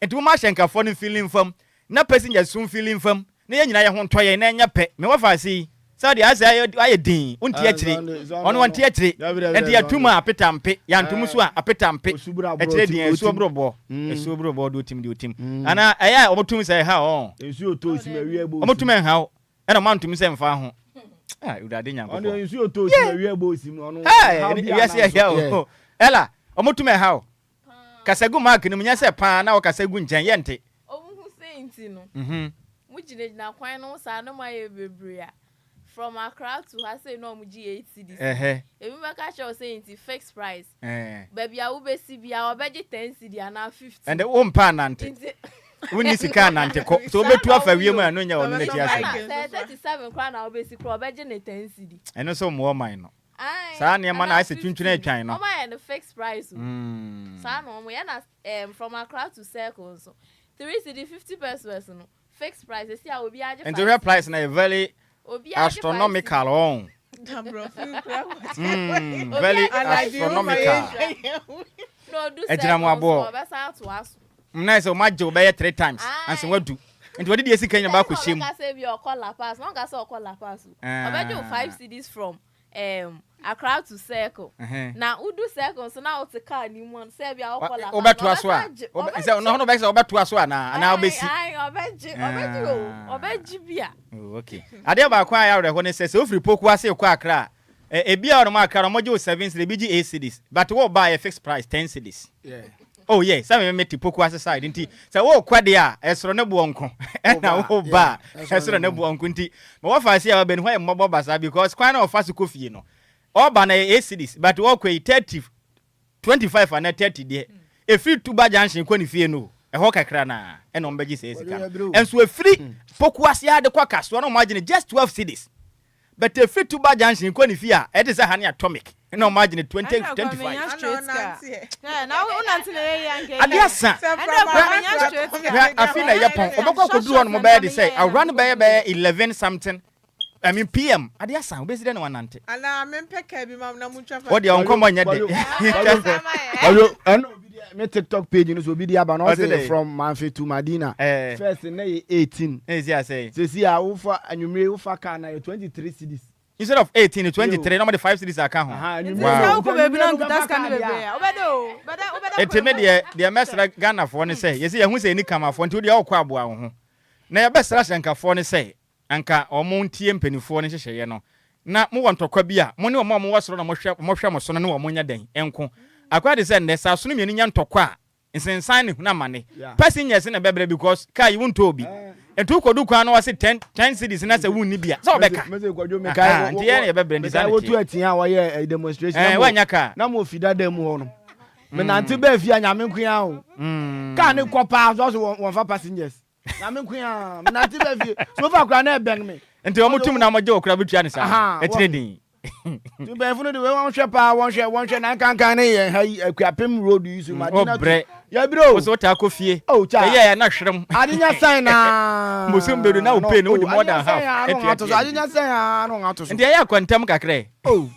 Enti momma ahyɛnkafoɔ no mfili mfam, na passengers nso mfili mfam, na yɛn nyinaa yɛn ho ntɔ yɛn na ɛnyɛ pɛ. Me wɔfaase yi, sɛ ɔdeɛ ayɛ sɛ ayɛ dinn, wonte akyire. Ɔno ɔnte akyire. Enti yɛto mu a, apeta mpe. Yɛanto mu nso a, apeta mpe. Akyire deɛ, asuo borɔboɔ. Asuo borɔboɔ deɛ ɔtim deɛ ɔtim. Anaa ɛyɛ a wɔtom sɛ ɛha wɔn. Wɔtom ɛnha wo, ɛna wɔantom sɛ mfa ho. Ah, Awurade Nyankopɔn. Yeah. Hey, wiase ɛyɛ o. Ella, wɔtom ɛha wo. Kasa gu mic no mu, nyɛ sɛ paa na wɔkasa gu nkyɛn, yɛnte. Ɔmo hu sei nti no mo gyinagyina kwan no ho saa na mo ayɛ bebree a from Accra to ha sei na ɔmo gye 8 cedis ebi bɛka kyerɛ wo sɛ nti fixed price baabi a wobɛsi biara ɔbɛgye 10 cedi anaa 15. Ɛnde wompɛ anante, wonni sika anante kɔ, sɛ wobɛtu afa wiem a ɛno nyɛ ɔno n'akyi asɛm. Sɛ 37 koraa na wobɛsi koraa ɔbɛgye ne 10 cedi. Ɛno nso mmoa ɔman no. Saa nneɛma no ayɛ sɛ twintwini atwan no. Wɔn ayɛ no fixed price o. Saa na wɔn yɛ na um, from Accra to Circle nso 3 cedi 50 pesewas no fixed price esi a obi agye. Nti hwɛ price na yɛ very astronomical ɔn. Very astronomical. Ɛgyina mu aboɔ. Na sɛ wɔn agye wo bɛyɛ three times ansa wadu. Nti wɔde deɛ sika nyina baakɔ hyɛ mu. Ɔbɛka sɛ bi ɔkɔ La Paz, na ɔnka sɛ ɔkɔ La Paz o. Ɔbɛgye wo 5 cedis from Accra to Circle. Na wodu Circle nso na wote car no mu sɛ bi a wokɔ La Paz. Wobɛtoa so a, sɛ ɔno ɔbɛka sɛ wobɛtoa so anaa anaa wobɛsi. Ae, ɔbɛgye, ɔbɛgye o, ɔbɛgye bi a. Oh, okay. Adeɛ baako a ɛyɛ awerɛho ne sɛ sɛ wofiri Poku ase rekɔ Accra a, ebi a wɔnom Accra no wɔgye wo 7 cedis, ebi gye 8 cedis, but woreba a ɛyɛ fixed price, 10 cedis. Yeah. Oh yeah, sɛ me mete Poku ase side nti sɛ wokɔ deɛ a ɛsoro ne boɔ nko ɛna woba a ɛsoro ne boɔ nko nti ma wɔfa ase a wɔbɛn hɔ yɛ mmɔbɔ basaa because kwan na ɔfa so kɔ fie no ɔba na ɛyɛ 8 cedis but ɔkɔ yi 30 25 anaa 30 deɛ ɛfiri Tuba junction kɔ ne fie no ɛhɔ kakra na ɛna wɔn bɛgye sɛ sika no ɛnso ɛfiri Poku ase ade kɔ Kasoa na wɔn agye no just 12 cedis. But ɛfiri Tuba junction kɔ ne fie a, ɛte sɛ ha ne Atomic na wɔn agye no 20 25. Adeɛ asa. Hwɛ afi na ɛyɛ pɔn. Ɔbɛkɔ akɔduru hɔ nom bɛyɛ de sɛ awura no bɛyɛ bɛyɛ 11 something I mean PM. Adeɛ asa. Wobɛsi dɛ na wanante. Anaa mempɛ kaa bi ma na montwa fa. Wo deɛ wo nkɔmmɔ nyɛ de. Kwadwo, ɛna obi de me TikTok page no so obi de aba na ɔse from Manfe to Madina. First na yɛ 18. Sɛsi asɛe. Sɛsi a wofa anwummere wofa car na yɛ 23 cedis. Instead of 18 no 23 na wɔde 5 cedis aka ho. Nti sɛ wokɔ baabi na nkuta sika no bebree a, wobɛda o, wobɛda wobɛda Nti me deɛ deɛ mɛsrɛ Ghanafoɔ ne sɛ yɛsɛ yɛhu sɛ yɛni kamafoɔ nti wodeɛ wokɔ aboa wo ho. Na yɛbɛsrɛ ahyɛnkafoɔ ne sɛ anka wɔn ntie mpaninfoɔ no nhyehyɛeɛ no na mowɔ ntɔkwa bi a mo ne wɔn a wɔwɔ soro na wɔhwɛ wɔhwɛ mo so no ne wɔn nyɛ dɛn nko. Akɔyɛ te sɛ nnɛ sɛ asono mmienu nya ntɔkwa a nsensan ne hunu amane. Passengers na ɛbɛbrɛ because car yi wontɔ obi. Nti wokɔdu kwan no wɔse ten ten cedis na sɛ wonni bi a sɛ wɔbɛka. Ahaa nti yɛn na yɛbɛbrɛ nti saa na wotu ɛteɛ. atia a wɔyɛ eh, demonstration Ɛɛ na mo woannya car. na mo fi dada mu hɔ no menante bɛɛ fie a nyame nko ara o car ne kɔ paa so ɔso wɔn wɔnfa passengers nyame nko ara menante bɛɛ fie so fa koraa na ɛbɛn me Nti wɔn tum na wɔgye wo koraa bɛtua ne saa. Ahaa, Ɛkyerɛ wɔn- din. Nti mpanyinfo no de wei wɔn hwɛ paa wɔn hwɛ wɔn hwɛ na nkankan ne yɛn ha yi Akuapem road yi so Madina to Wobrɛ. yɛbrɛ o Wo so wotaa kɔ fie. Oh, kya. Ɛyɛ a na hwerem. Ade nya sɛn naa. Bosom bedu na wo pay no wodi more than half. Ade nya sɛn aa ade nya sɛn aa na ɔngato so. Nti ɛyɛ akɔntɛm kakra ɛ. Oh.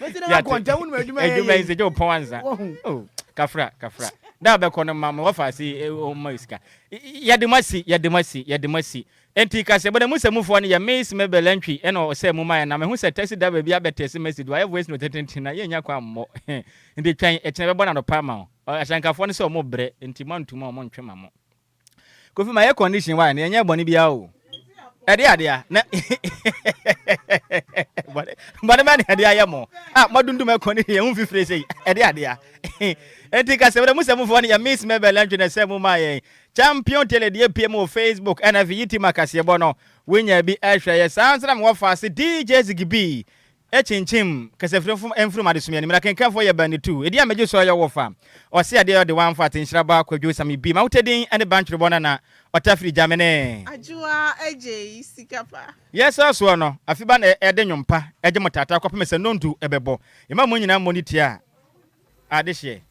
Mesi na akɔntɛm wo num adwuma yɛ. Adwuma yi sɛ gye wo pɔn ansa. Oh, kafra kafra. Da bɛkɔ no ma ma wɔfa ase ɔma sika. Yɛde mo asi, yɛde mo asi, yɛde mo asi. Enti kaseɛbɔ no mu sɛmufoɔ no yɛ Miss Mabel Antwi ɛna ɔsɛɛ mu maeɛ na mehu sɛ taxi driver bi abɛ tɛse message wayɛ voice note tenten na yɛnnya kwan mmɔ nti twɛn ɛkyena bɛbɔ no anɔpa ama wo. Ahyɛnkafoɔ no sɛ ɔmo brɛ nti moantum a ɔmo ntwe ma mo. Kofi mayɛ condition why no yɛnyɛ bɔne biara o. Ɛde adea na bɔne bɔne bɛ na ɛde ayɛ mo a moadundum ɛkɔ ne yɛn ho mfifire sei ɛde adea. Enti kaseɛbɔ no mu sɛmufoɔ no yɛ Miss Mabel Antwi na ɛsɛɛ mu maeɛ. Champion Tele deɛ pie mu wɔ Facebook ɛna afei YouTube akaseɛbɔ no wonya bi ɛhwɛ yɛ saa nso na mewɔ faase DJ Ziggy B ɛkyinkyim kasafiri mfom mfurum adesua anim na kenkanfoɔ yɛ Banitu ɛdi a megye so ɛyɛ wɔfa ɔse adeɛ ɔde wamfa ate nhyira ba Kwadwo Sami B mawotɛ din ɛne Bantwerebɔ Nana Ɔtafiri Gyamene. Adwoa agyei sika pa. Yɛsrɛ soɔ no afi ba na ɛde nwom pa ɛgye mo taataa kɔpem sɛ nnɔntu ɛbɛbɔ yɛma mo nyinaa mmɔ ne tia adehyeɛ.